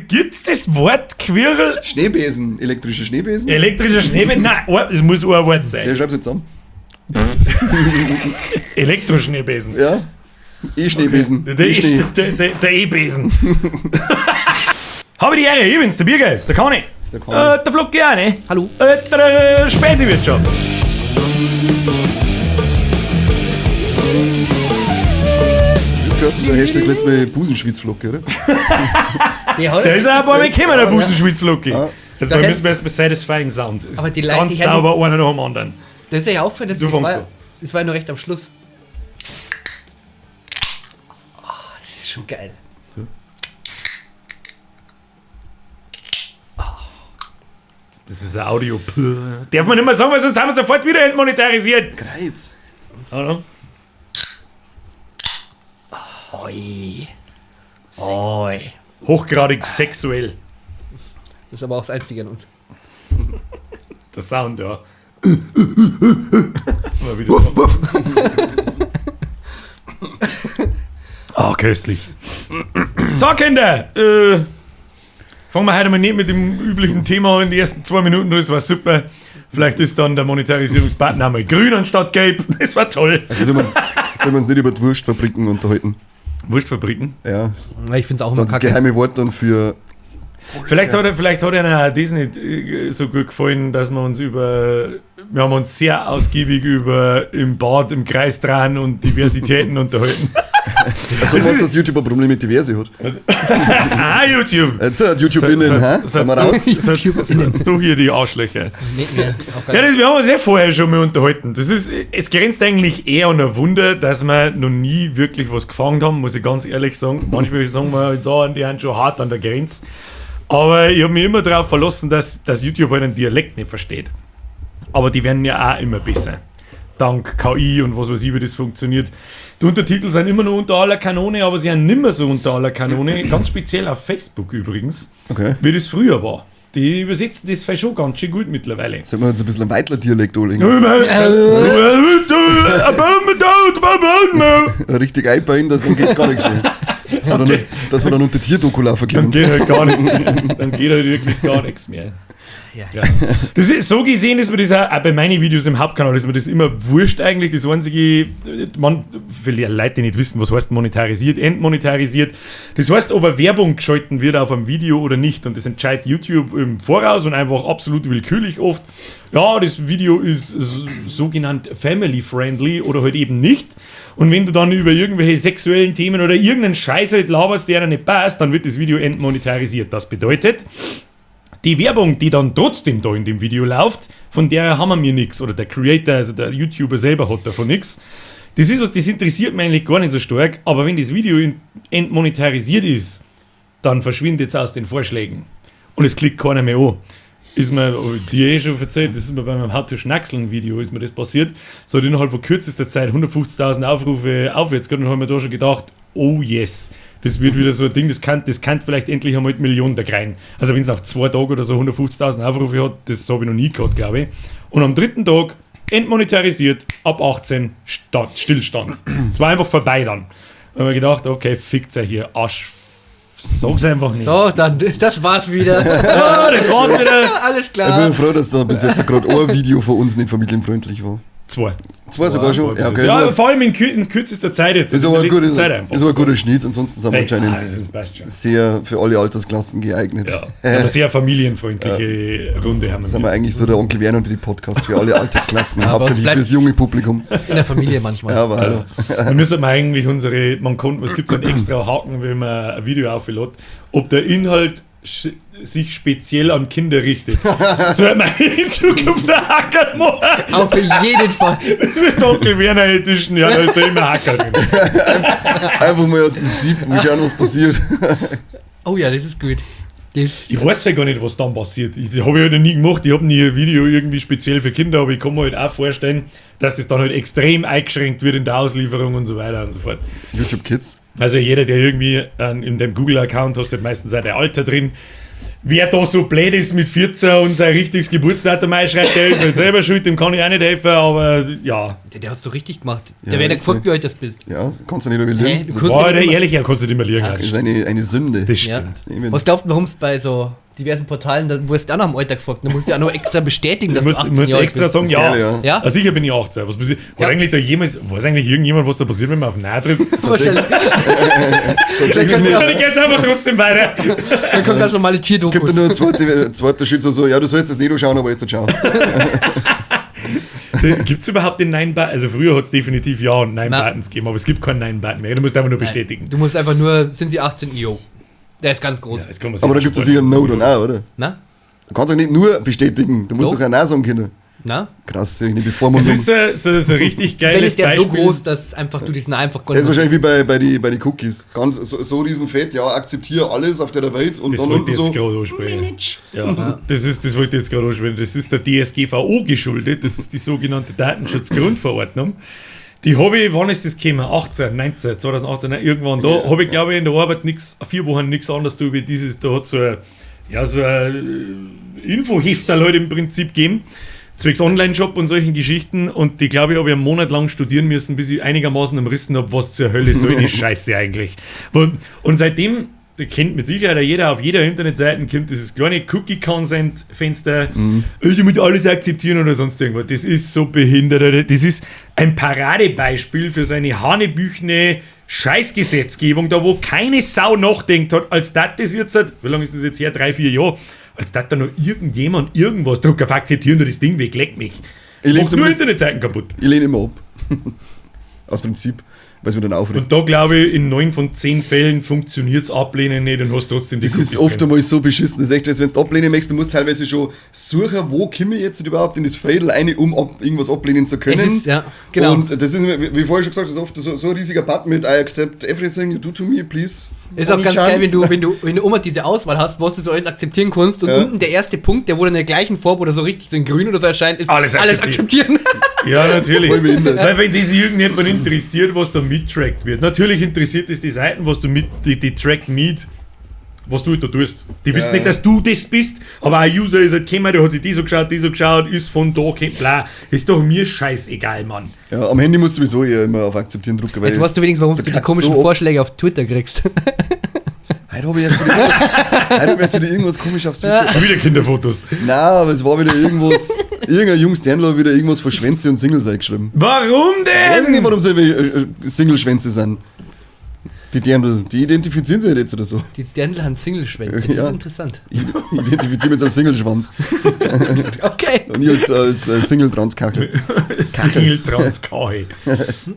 Gibt's das Wort Quirl? Schneebesen, elektrischer Schneebesen? Elektrischer Schneebesen? Nein, es muss ein Wort sein. Ja, schreib's jetzt zusammen. Elektroschneebesen. Ja. E-Schneebesen. Okay. Der E-Besen. Habe die Ehre, ich bin's, der Biergeist, der Conny. Der Conny. Der Flocki auch, ne? Hallo. Der Spezi-Wirtschaft. Der Hashtag letztes Mal Busenschwitzflocke, oder? Der ist auch ein paar Mal gekommen, der Busenschwitzflocke. Ja. Das ja. Müssen wir erstmal Satisfying Sound. Aber die Leute, ganz die sauber, einer nach dem anderen. Das ist ja auffallend, das war ja noch recht am Schluss. Oh, das ist schon geil. Ja. Oh. Das ist ein Audio. Darf man nicht mehr sagen, weil sonst haben wir sofort wieder entmonetarisiert. Kreuz. Hallo. Oi. Oi. Hochgradig sexuell. Das ist aber auch das Einzige an uns. Der Sound, ja. Mal wieder. Ah, köstlich. So, Kinder! Fangen wir heute mal nicht mit dem üblichen Thema an. In die ersten 2 Minuten, das war super. Vielleicht ist dann der Monetarisierungsbutton einmal grün anstatt gelb. Das war toll. Also sollen wir uns nicht über die Wurstfabriken unterhalten? Wurstfabriken? Ja. Ich finde es auch immer das kacke. Geheime Wort dann für... Vielleicht hat einer das nicht so gut gefallen, dass wir uns über... Wir haben uns sehr ausgiebig über im Bad, im Kreis dran und Diversitäten unterhalten. Also, was das YouTube ein Problem mit Diverse hat. Ah, YouTube! Jetzt hat YouTubeInnen, hä? Sind wir raus? Seid du hier die Arschlöcher? Ja, das, wir haben uns ja vorher schon mal unterhalten. Das ist, es grenzt eigentlich eher an ein Wunder, dass wir noch nie wirklich was gefangen haben, muss ich ganz ehrlich sagen. Manchmal sagen wir halt Sachen, die sind schon hart an der Grenze. Aber ich habe mich immer darauf verlassen, dass YouTube halt einen Dialekt nicht versteht. Aber die werden ja auch immer besser. Dank KI und was weiß ich, wie das funktioniert. Die Untertitel sind immer noch unter aller Kanone, aber sie sind nimmer so unter aller Kanone. Ganz speziell auf Facebook übrigens, okay. Wie das früher war. Die übersetzen das schon ganz schön gut mittlerweile. Sollen wir uns ein bisschen einen Weitler-Dialekt anlegen? Richtig einbauen, das geht gar nichts mehr. Dass wir dann unter Tierdoku laufen können. Dann geht halt gar nichts mehr. Dann geht halt wirklich gar nichts mehr. Ja. Ja. Das ist, so gesehen ist mir das auch bei meinen Videos im Hauptkanal, ist mir das immer wurscht eigentlich. Das einzige, man, für Leute, die nicht wissen, was heißt monetarisiert, entmonetarisiert. Das heißt, ob eine Werbung geschalten wird auf einem Video oder nicht. Und das entscheidet YouTube im Voraus und einfach absolut willkürlich oft. Ja, das Video ist sogenannt family-friendly oder halt eben nicht. Und wenn du dann über irgendwelche sexuellen Themen oder irgendeinen Scheiß halt laberst, der dir nicht passt, dann wird das Video entmonetarisiert. Das bedeutet, die Werbung, die dann trotzdem da in dem Video läuft, von der haben wir nichts. Oder der Creator, also der YouTuber selber hat davon nichts. Das ist was, das interessiert mich eigentlich gar nicht so stark. Aber wenn das Video entmonetarisiert ist, dann verschwindet es aus den Vorschlägen. Und es klickt keiner mehr an. Ist mir, dir eh schon erzählt, das ist mir bei meinem How to Schnackseln-Video ist mir das passiert. So hat innerhalb von kürzester Zeit 150.000 Aufrufe aufwärts gehabt und haben mir da schon gedacht, oh yes, das wird wieder so ein Ding, das kann vielleicht endlich einmal die Million da rein. Also wenn es nach 2 Tagen oder so 150.000 Aufrufe hat, das habe ich noch nie gehabt, glaube ich. Und am 3. Tag entmonetarisiert, ab 18 Stillstand. Es war einfach vorbei dann. Da haben wir gedacht, okay, fickt's ja hier, Arsch. Sag's einfach nicht. So, dann, das war's wieder. Ja, das war's wieder. Alles klar. Ich bin froh, dass da bis jetzt gerade ein Video von uns nicht familienfreundlich war. 2. 2 sogar schon? Ja, okay. Ja, vor allem in kürzester Zeit jetzt. Ist aber ein guter Schnitt, ansonsten sind wir anscheinend sehr für alle Altersklassen geeignet. Ja, aber sehr familienfreundliche Runde haben wir. Sind wir eigentlich so der Onkel Werner unter die Podcasts für alle Altersklassen, ja, hauptsächlich fürs junge Publikum. In der Familie manchmal. Ja, aber hallo. Ja. Dann müssen wir eigentlich unsere, es gibt so einen extra Haken, wenn man ein Video auflädt, ob der Inhalt sich speziell an Kinder richtet. So hat man in Zukunft der Hacker machen. Auf jeden Fall. Das ist Onkel Werner Edition, ja, da ist da immer Hacker drin. Einfach mal aus Prinzip, mal schauen, was passiert. Oh ja, das ist gut. Das ich weiß ja gar nicht, was dann passiert. Ich habe ich halt noch nie gemacht. Ich habe nie ein Video irgendwie speziell für Kinder, aber ich kann mir halt auch vorstellen, dass das dann halt extrem eingeschränkt wird in der Auslieferung und so weiter und so fort. YouTube Kids? Also jeder, der irgendwie in dem Google-Account hast, hat meistens auch der Alter drin. Wer da so blöd ist mit 14 und sein richtiges Geburtsdatum einschreibt, der ist halt selber schuld, dem kann ich auch nicht helfen, aber ja. Der hat's doch richtig gemacht. Der Ja, wird ja gefragt, wie alt das bist. Ja, kannst du nicht über lügen. Das Boah, der ehrlich, er kannst du nicht mehr lügen. Ja. ist eine Sünde. Das Ja. stimmt. Was glaubst du, warum es bei so diversen Portalen, da wirst du auch nach dem Alter gefragt. Da musst du ja auch noch extra bestätigen, dass du 18 musst Jahre alt extra bist. sagen, ja. geil, ja. Ja? Also sicher bin ich 18. Was passiert? Hat Ja. eigentlich da jemals, weiß eigentlich irgendjemand, was da passiert, wenn man auf Nein drückt? Wahrscheinlich. Tatsächlich nicht. Ich gehe jetzt einfach trotzdem weiter. Dann kommt ganz normale Tierdokus. Gibt da nur ein zweiter Schritt so, so, ja, du sollst jetzt nicht anschauen, aber jetzt schau. Gibt es überhaupt den Nein-Button? Also früher hat es definitiv Ja und Nein-Buttons gegeben, aber es gibt keinen Nein-Button mehr. Du musst einfach nur bestätigen. Du musst einfach nur, sind sie 18? Jo. Der ist ganz groß. Ja, Aber da gibt es ja sicher ein No dann auch, oder? Na? Du kannst doch nicht nur bestätigen, du musst Doch. doch auch Nein sagen können. Na? Krass, nicht Bevormundung. Das ist so ein richtig geiles Dann ist der so Beispiel. groß, dass einfach du diesen einfach gar Das ist wahrscheinlich wie bei die, bei die Cookies. Ganz so riesenfett, ja, akzeptiere alles auf der Welt und Das dann wollte ich jetzt so. gerade ansprechen. Ja, das wollte ich jetzt gerade ansprechen. Das ist der DSGVO geschuldet. Das ist die sogenannte Datenschutzgrundverordnung. Die habe ich, wann ist das gekommen? 18, 19, 2018, nein, irgendwann da. Ja, habe ich, glaube ich, in der Arbeit nix, 4 Wochen nichts anderes da wie dieses, da hat so ein, ja, so ein Infohefterl halt im Prinzip gegeben. Zwecks Online-Shop und solchen Geschichten. Und die, glaube ich, habe ich einen Monat lang studieren müssen, bis ich einigermaßen umrissen habe, was zur Hölle soll die Scheiße eigentlich. Und seitdem, da kennt mit Sicherheit jeder, auf jeder Internetseite kommt dieses kleine Cookie-Consent-Fenster, ich muss alles akzeptieren oder sonst irgendwas. Das ist so behindert. Das ist ein Paradebeispiel für so eine hanebüchene Scheißgesetzgebung, da wo keine Sau nachdenkt hat, als das jetzt, wie lange ist das jetzt her? 3, 4 Jahre, als dat da noch irgendjemand irgendwas druck auf akzeptieren oder das Ding weg, leck mich. Ich lehne nur Internetseiten kaputt. Ich lehne immer ab. Aus Prinzip, weil es mir dann aufregt. Und da glaube ich, in 9 von 10 Fällen funktioniert's Ablehnen nicht und hast trotzdem die Das ist oft einmal so beschissen. Das ist echt, als wenn du ablehnen möchtest, du musst teilweise schon suchen, wo komme ich jetzt überhaupt in das Feld rein, um irgendwas ablehnen zu können. Es ist, ja, genau. Und das ist, wie vorher schon gesagt, das ist oft so ein riesiger Button mit I accept everything you do to me, please. Ist auch ganz geil, wenn du immer diese Auswahl hast, was du so alles akzeptieren kannst und Ja. unten der erste Punkt, der wo dann in der gleichen Farbe oder so richtig so in grün oder so erscheint, ist Alles akzeptieren. Ja, natürlich. Weil wenn das irgendjemand interessiert, was da mittrackt wird. Natürlich interessiert es die Seiten, was du mit, die trackt mit, was du da tust. Die wissen nicht, dass du das bist, aber ein User ist halt gekommen, der hat sich die so geschaut, die so geschaut, ist von da gekommen, bla. Ist doch mir scheißegal, Mann. Ja, am Handy musst du sowieso eher immer auf Akzeptieren drücken, weil Jetzt weißt du wenigstens, warum du die komischen so. Vorschläge auf Twitter kriegst. Heute habe ich erst wieder irgendwas, heute hab ich erst wieder irgendwas komisch aufs Twitter. Schon wieder Kinderfotos. Nein, aber es war wieder irgendwas, irgendein junges Dirndl hat wieder irgendwas von Schwänze und Singles eingeschrieben. Warum denn? Weiß ich nicht, warum sie Single-Schwänze sind. Die Dirndl, die identifizieren sich jetzt oder so. Die Dirndl haben Single-Schwänze. Das Ja. ist interessant. Ich identifiziere mich jetzt als Single-Schwanz. Okay. Und ich als Single-Transkachel. Single Transkahe.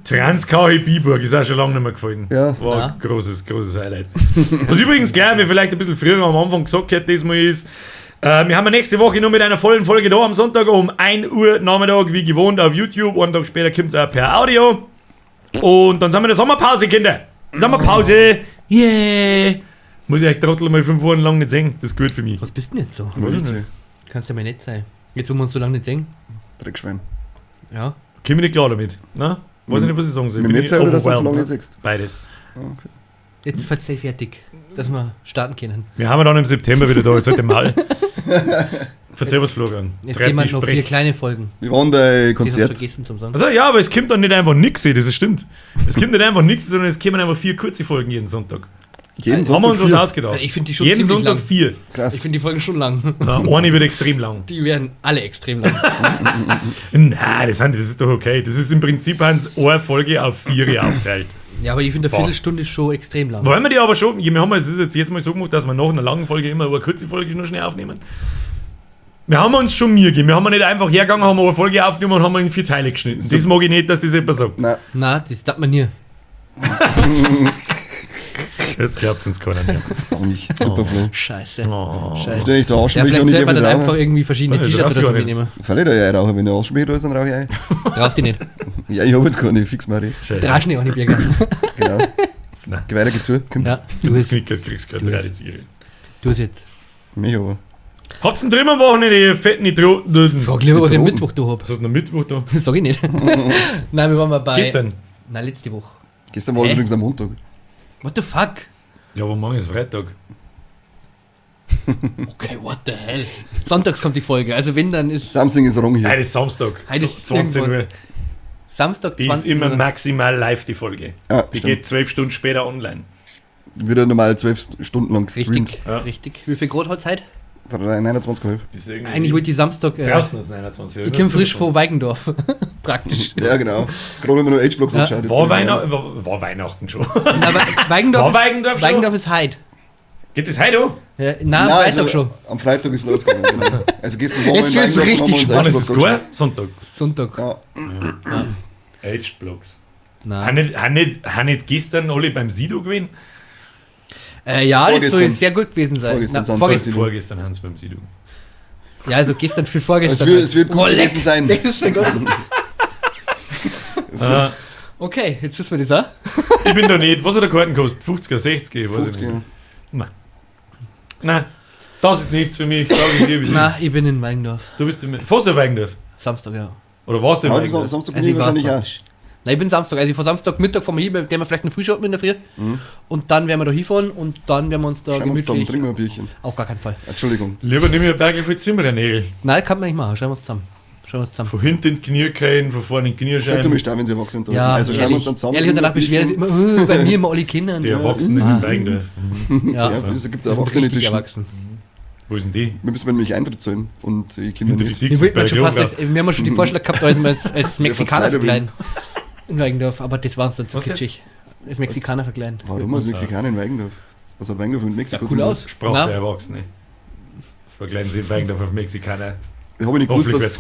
Transkahe Biburg ist auch schon lange nicht mehr gefallen. Ja. War ein großes, großes Highlight. Was übrigens gleich mir vielleicht ein bisschen früher am Anfang gesagt hätte, diesmal ist, wir haben ja nächste Woche nur mit einer vollen Folge da am Sonntag um 1 Uhr Nachmittag, wie gewohnt, auf YouTube. Einen Tag später kommt es auch per Audio. Und dann sind wir in der Sommerpause, Kinder. Sommerpause. Yeah. Muss ich euch Trottel mal 5 Wochen lang nicht sehen. Das ist gut für mich. Was bist denn jetzt so? Weiß ich nicht. Kannst ja mal nett sein. Jetzt, wo wir uns so lange nicht sehen. Dreckschwein. Ja. Komm ich nicht klar damit. Ne? Weiß ich nicht, was ich sagen soll. Mit nett sein oder dass du so lange nicht siehst? Beides. Jetzt verzeih fertig, dass wir starten können. Wir haben ja dann im September wieder da. Jetzt halt den Mal. Verzeih was, Florian. Jetzt gehen wir noch 4 kleine Folgen. Wie war denn dein Konzert? vergessen zum sagen. Also ja, aber es kommt dann nicht einfach nix, das stimmt. Es kommt nicht einfach nix, sondern es kommen einfach 4 kurze Folgen jeden Sonntag. Jeden Haben wir uns was ausgedacht? Ich finde die schon Jeden Sonntag lang. 4. Krass. Ich finde die Folgen schon lang. Na, eine wird extrem lang. Die werden alle extrem lang. Nein, das ist doch okay. Das ist im Prinzip eine Folge auf 4 aufteilt. Ja, aber ich finde, eine. Viertelstunde ist schon extrem lang. Wollen wir die aber schon, wir haben es ist jetzt mal so gemacht, dass wir nach einer langen Folge immer eine kurze Folge noch schnell aufnehmen. Wir haben uns schon Mühe gegeben. Wir haben nicht einfach hergegangen, haben eine Folge aufgenommen und haben in 4 Teile geschnitten. Das mag ich nicht, dass das jemand sagt. Nein. Nein, das darf man nie. Jetzt glaubt uns keiner mehr. Nicht. Super, Flo. Scheiße. Oh. Scheiße. Ich da Ja, vielleicht sollte man dann einfach irgendwie verschiedene T-Shirts oder so mitnehmen. Fällt ich da ja rauchen. Wenn der Arschmilch da ist, dann rauche ich ein. Traust dich nicht. Ja, ich hab jetzt keine, fix Marie. Scheiße. Traust nicht auch nicht, Birger. Genau. Nein. Geh weiter, geh zu. Komm. Ja, du bist, kriegst gerade du du bist jetzt. Mich aber. Habt's denn drin am Wochenende, ihr fetten Idioten? Frag lieber, was ich am. Mittwoch da hab. Was hast du denn am Mittwoch da? Das sag ich nicht. Nein, wir waren mal bei. Gestern. Nein, letzte Woche. Gestern war übrigens am Montag. What the fuck? Ja, aber morgen ist Freitag. Okay, what the hell? Sonntags kommt die Folge, also wenn, dann ist Something is wrong hier. Heute ist Samstag, Heute ist 20 Uhr. Samstag, 20 Uhr. Die ist immer maximal live, die Folge. Ja, die stimmt. Geht 12 Stunden später online. Wieder normal 12 Stunden lang gestreamt. Richtig, ja. Richtig. Wie viel Grad hat es heute? 29,5. Eigentlich wollte ich Samstag. Draußen ist 29. Ich komme frisch von Weigendorf. Praktisch. Ja, genau. Gerade wenn man nur H-Blocks ja. anschaut. War Weihnachten schon. Na, Weigendorf, war Weigendorf schon? Weigendorf ist heute. Geht das heute an? Ja, nein, am Freitag also, schon. Am Freitag ist es losgegangen. Genau. Also gestern waren wir in Weigendorf, richtig spannend. Wann ist es? Sonntag. Sonntag. Ja. Ja. H-Blocks. Haben nicht gestern alle beim Sido gewesen? Ja, das soll sehr gut gewesen sein. Vorgestern haben sie beim Sido. Ja, also gestern für vorgestern. Es wird gut gewesen sein. Okay, jetzt wissen wir das auch. Ich bin da nicht. Was hat der Karten gekostet? 50er, 60er? Weiß 50er. Ich nicht. Nein. Nein, das ist nichts für mich. Sag ich dir, wie es Nein, ich bin in Weigendorf. Du bist in fährst du in Weigendorf? Samstag, ja. Oder warst du in Weigendorf? Samstag bin ich wahrscheinlich auch. Nein, ich bin Samstag. Also ich fahr Samstagmittag fahren wir hin, der wir vielleicht einen Frühschoppen in der Früh. Mhm. Und dann werden wir da hinfahren und dann werden wir uns da schauen gemütlich... Zusammen, trinken wir ein Bierchen. Auf gar keinen Fall. Entschuldigung. Lieber nehme ich ein Bergel für Zimmernägel. Nein, kann man nicht machen. Schauen wir uns zusammen. Von hinten in die Knie gehen, von vorne in die Knie scheinen. Sag du mich da, wenn sie erwachsen sind. Ja, also schauen wir uns dann zusammen. Ehrlich, und danach beschweren sie immer, bei mir immer alle Kinder. Die Erwachsenen in Weigendorf. Ja, ja, gibt es Erwachsene Tischen. Erwachsen. Wo sind die? Wir müssen nämlich Eintritt zahlen und die Kinder nicht. Wir haben schon die Vorschlag gehabt, als Mexikaner verkleiden. In Weigendorf, aber das war uns dann zu kitschig. Als Mexikaner verkleiden. Warum als Mexikaner in Weigendorf? Was hat Weigendorf mit Mexiko zu tun? Aus. Sprach der Erwachsene. Verkleiden sie in Weigendorf auf Mexikaner. Ich habe nicht gewusst, dass...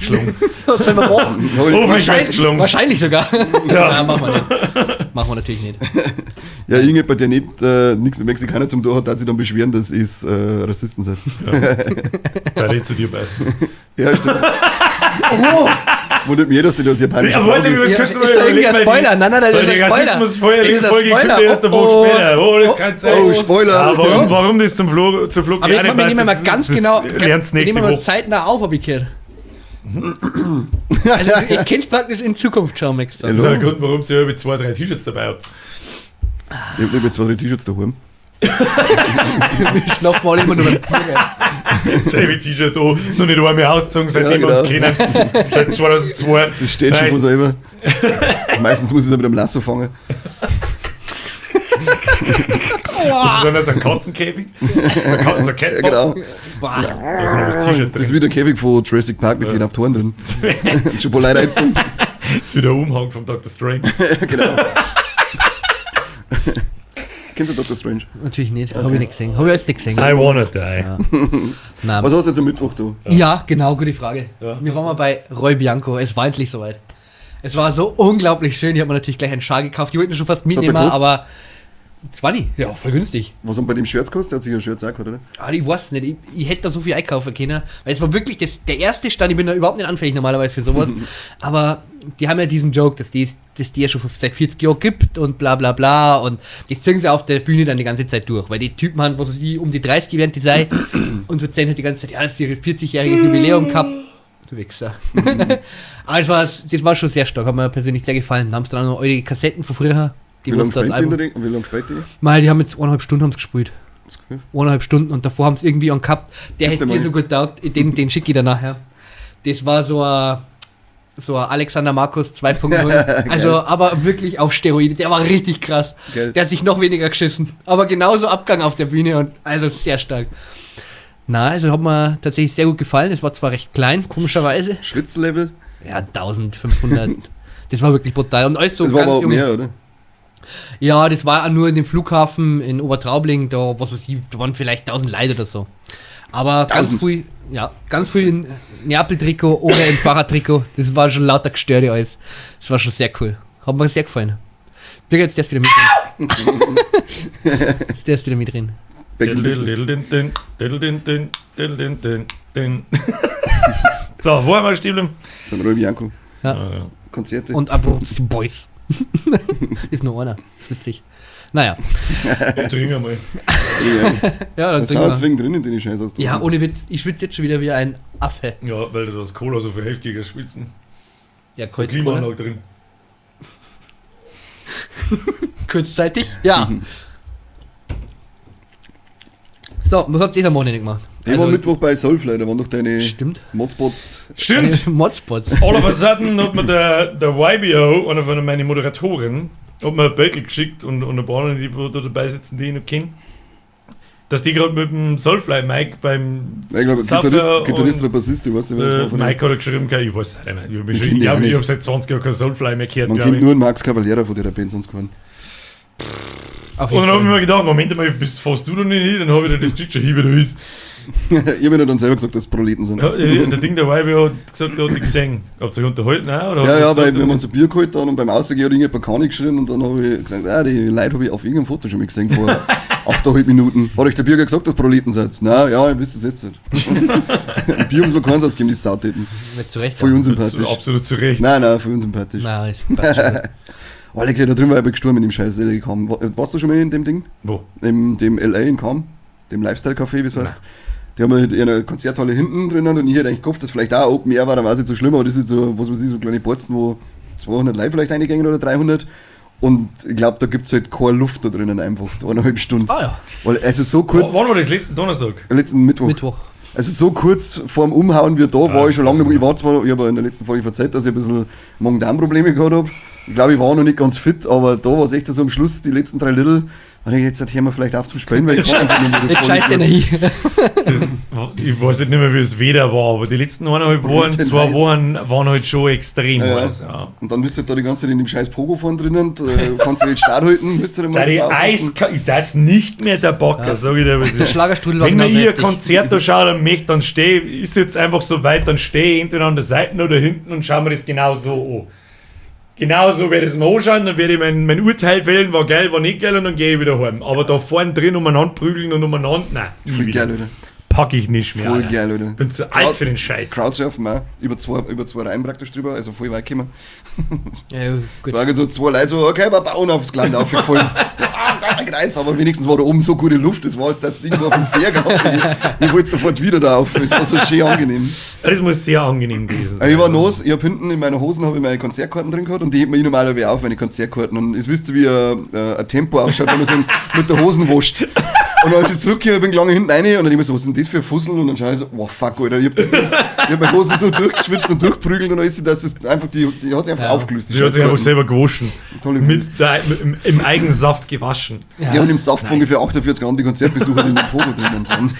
Was sollen wir machen? Hoffentlich wird's geschlungen. Wahrscheinlich sogar. Ja. Nein, machen wir nicht. Machen wir natürlich nicht. Ja, irgendjemand, der nicht, nichts mit Mexikanern zum tun hat, hat sich dann beschweren, dass ich Rassisten seid. Ja. Weil die zu dir beißen. Ja, stimmt. Oh! Wundert mich, dass du als japanische Frau bist. Ja, ist da irgendwie ein Spoiler? Nein, nein, das ist ein Spoiler. Rassismus-Folge kommt erst eine Woche später. Oh, das kann sein. Oh, Spoiler. Ja, warum das zum Flo Aber ich nehme mal ganz genau, lernst nächste Woche zeitnah auf, hab ich gehört. Also ich kenn's praktisch in Zukunft schon, Max. Das ist der Grund, warum ihr über 2, 3 T-Shirts dabei habt. Ich hab über 2, 3 T-Shirts daheim. Wir schlafen alle immer nur beim Bier. Selbe T-Shirt da, noch nicht einmal ausgezogen, seitdem ja, genau. Wir uns kennen. Seit 2002. Das steht schon von selber. Meistens muss ich es mit einem Lasso fangen. Das ist dann so ein Katzenkäfig? So ein Catbox? Ja, genau. Da ist noch das T-Shirt drin. Das ist wie der Käfig von Jurassic Park mit den Raptoren drin. Schon. Das ist wie der Umhang von Dr. Strange. Ja, genau. Kennst du Dr. Strange? Natürlich nicht. Okay. Habe ich nicht gesehen. Habe ich alles nicht gesehen. I wanna die. Ja. Nein. Was hast du jetzt am Mittwoch, du? Ja, genau, gute Frage. Ja. Wir waren mal bei Roy Bianco. Es war endlich soweit. Es war so unglaublich schön. Ich habe mir natürlich gleich einen Schal gekauft. Die wollten schon fast mitnehmen, aber 20. Ja, voll günstig. Was haben bei dem Shirts gekostet? Der hat sicher Shirts auch gehabt, oder? Ah, ich weiß nicht. Ich hätte da so viel einkaufen können. Weil es war wirklich der erste Stand. Ich bin da überhaupt nicht anfällig normalerweise für sowas. Aber die haben ja diesen Joke, dass die ja schon seit 40 Jahren gibt und bla bla bla. Und das ziehen sie auf der Bühne dann die ganze Zeit durch. Weil die Typen haben, was weiß ich, um die 30 während die sei. Und erzählen halt die ganze Zeit, ja, das ist ihr 40-jähriges Jubiläum gehabt. Du Wichser. Aber das war schon sehr stark. Hat mir persönlich sehr gefallen. Da haben sie dann auch noch alte Kassetten von früher. Die wie lange spielt die? Mei, die haben jetzt 1,5 Stunden gespielt. Okay. 1,5 Stunden und davor haben sie irgendwie einen gehabt, der hätte dir so gut taugt, den schicke ich dann nachher. Das war so ein Alexander Markus 2.0. Also, aber wirklich auf Steroide. Der war richtig krass. Geil. Der hat sich noch weniger geschissen. Aber genauso Abgang auf der Bühne und also sehr stark. Na, also hat mir tatsächlich sehr gut gefallen. Es war zwar recht klein, komischerweise. Schwitzlevel? Ja, 1500. Das war wirklich brutal. Und alles so das war ganz aber auch mehr, oder? Ja, das war auch nur in dem Flughafen in Obertraubling, da, was weiß ich, da waren vielleicht 1000 Leute oder so. Aber ganz früh, ja, ganz früh in Neapel-Trikot oder im Fahrradtrikot, das war schon lauter Gestörte alles. Das war schon sehr cool. Hat mir sehr gefallen. Birger, jetzt darfst du wieder mit drin. Jetzt darfst du wieder mit drin. So, wo haben wir stehen? Beim Roy Bianco. Ja. Konzerte. Und Abruzzi Boys. Ist nur einer. Ist witzig. Naja. Ich trinke einmal. Ja, dann das sind zwingend drin in den Scheiß aus. Ja, ohne Witz. Ich schwitze jetzt schon wieder wie ein Affe. Ja, weil du das Cola so viel heftiger schwitzen. Ja, kalt. Klimaanlage drin. Kurzzeitig? Ja. So, was habt ihr am Wochenende gemacht? Der Also- war Mittwoch bei Soulfly, da waren doch deine Stimmt. Modspots. Stimmt. Modspots. All of a sudden hat mir der YBO, einer von meinen Moderatoren, hat mir ein Beutel geschickt und ein paar anderen, die wo da dabei sitzen, die ich noch kenne, dass die gerade mit dem Soulfly Mike beim Ich glaube, Saufer Gitarrist und, oder Bassist, ich weiß nicht, wer das war. Von denen. Mike hat er geschrieben, ich weiß es nicht mehr. Ich, hab Ich schon- kenn ich die glaube, auch ich nicht. habe seit 20 Jahren kein Soulfly mehr gehört. Man glaub kennt ich. nur einen Max Cavalera von der Band, sonst keinen. Auf Und jeden dann habe ich Fall. mir gedacht, Moment mal, bist fährst du da nicht hin? Dann habe ich dir das geschickt, schon hier wieder ist. Ich habe ihnen dann selber gesagt, dass es Proleten sind. Ja, der Ding, der YBO hat gesagt, der hat dich gesehen. Habt ihr euch unterhalten auch? Oder hat Ja, er ja, gesagt, weil wir haben uns ein Bier geholt dann und beim Ausgehen hat irgendjemand Panik geschrien und dann habe ich gesagt, ah, die Leute habe ich auf irgendeinem Foto schon mal gesehen vor 8,5 Minuten. Hat euch der Bürger gesagt, dass Proleten seid? Na ja, ihr wisst es jetzt nicht. Ein Bier muss man keins ausgeben, die Sauteppen. Nicht zu Recht. Voll aber- unsympathisch. Absolut zu Recht. Nein, nein, voll unsympathisch. Nein, ist passt schon. Alter, da drüben war ich gestorben in dem Scheiß LA Kam. Warst du schon mal in dem Ding? Wo? In dem LA in Kam? Dem Lifestyle-Café, wie es heißt? Die haben halt eine Konzerthalle hinten drinnen und ich hätte eigentlich gehofft, dass vielleicht auch Open Air war, da war es nicht so schlimm, aber das ist so, was weiß ich, so kleine Borzen, wo 200 Leute vielleicht reingängen oder 300. Und ich glaube, da gibt es halt keine Luft da drinnen einfach, 1,5 Stunden. Ah ja, Weil, also so kurz, Wann war das? Letzten Donnerstag? letzten Mittwoch. Mittwoch. Also so kurz vorm Umhauen wie da Ah, war ich schon lange das nicht mehr. Ich war zwar, ich habe in der letzten Folge verzeiht, dass ich ein bisschen Magen-Darm-Probleme gehabt habe. Ich glaube, ich war noch nicht ganz fit, aber da war es echt so am Schluss, die letzten 3 Little, und ich jetzt hören wir vielleicht auf zum Spielen, weil ich kann einfach nicht mehr. Jetzt scheißt einer hin. Das, ich weiß nicht mehr, wie es wieder war, aber die letzten 1,5 Wochen, Brütend 2 heiß. Wochen waren halt schon extrem Ja. heiß. Ja. Und dann bist du halt da die ganze Zeit in dem scheiß Pogo vorne drinnen, da kannst du nicht Start halten, müsst du dann Da mal die was aufpassen. Eiska ich darf's nicht mehr der Bocker, sag ich dir, was Der ist. Schlagerstrudel war Wenn mir genauso ihr heftig. Konzert da schaut und möchte, dann steh, ist jetzt einfach so weit, dann stehe ich entweder an der Seite oder hinten und schau mir das genau so an. Genau so werde ich es mir anschauen, dann werde ich mein Urteil fällen, war geil, war nicht geil und dann gehe ich wieder heim. Aber da vorne drin umeinander prügeln und umeinander, nein, nie Voll wieder. geil, oder? Pack ich nicht mehr. Voll Alter. geil, oder? Bin zu alt für den Scheiß. Crowdsurfen auch, über zwei Reihen praktisch drüber, also voll weit gekommen. Ja, gut. Da waren so zwei Leute so, okay, wir bauen aufs Gelände aufgefallen. Ja, gar nicht rein, aber wenigstens war da oben so gute Luft, das war als das Ding war auf dem Berg auf. Ich wollte sofort wieder da auf, es war so schön angenehm. Das muss sehr angenehm gewesen sein. Ich war los, ich hab hinten in meiner Hosen hab ich meine Konzertkarten drin gehabt und die hebt mir ich normalerweise auf, meine Konzertkarten. Und es wisst ihr, wie ein Tempo ausschaut, wenn man so mit der Hosen wascht. Und als ich zurückgehe, bin ich lange hinten rein und dann ich mir so, was ist denn das für ein Fussel? Und dann schaue ich so, wow, fuck, Alter, ich hab, das, ich hab meine Hosen so durchgeschwitzt und durchprügelt und alles, dass es einfach, die hat sich einfach Ja. aufgelöst. Die hat sich einfach Scheißkarten. selber gewaschen. Tolle Kunst. Mit der, im, Im Eigensaft gewaschen. Ja. Die haben im Saft Nice. von ungefähr 48 andere Konzertbesucher in dem Pogo drinnen waren.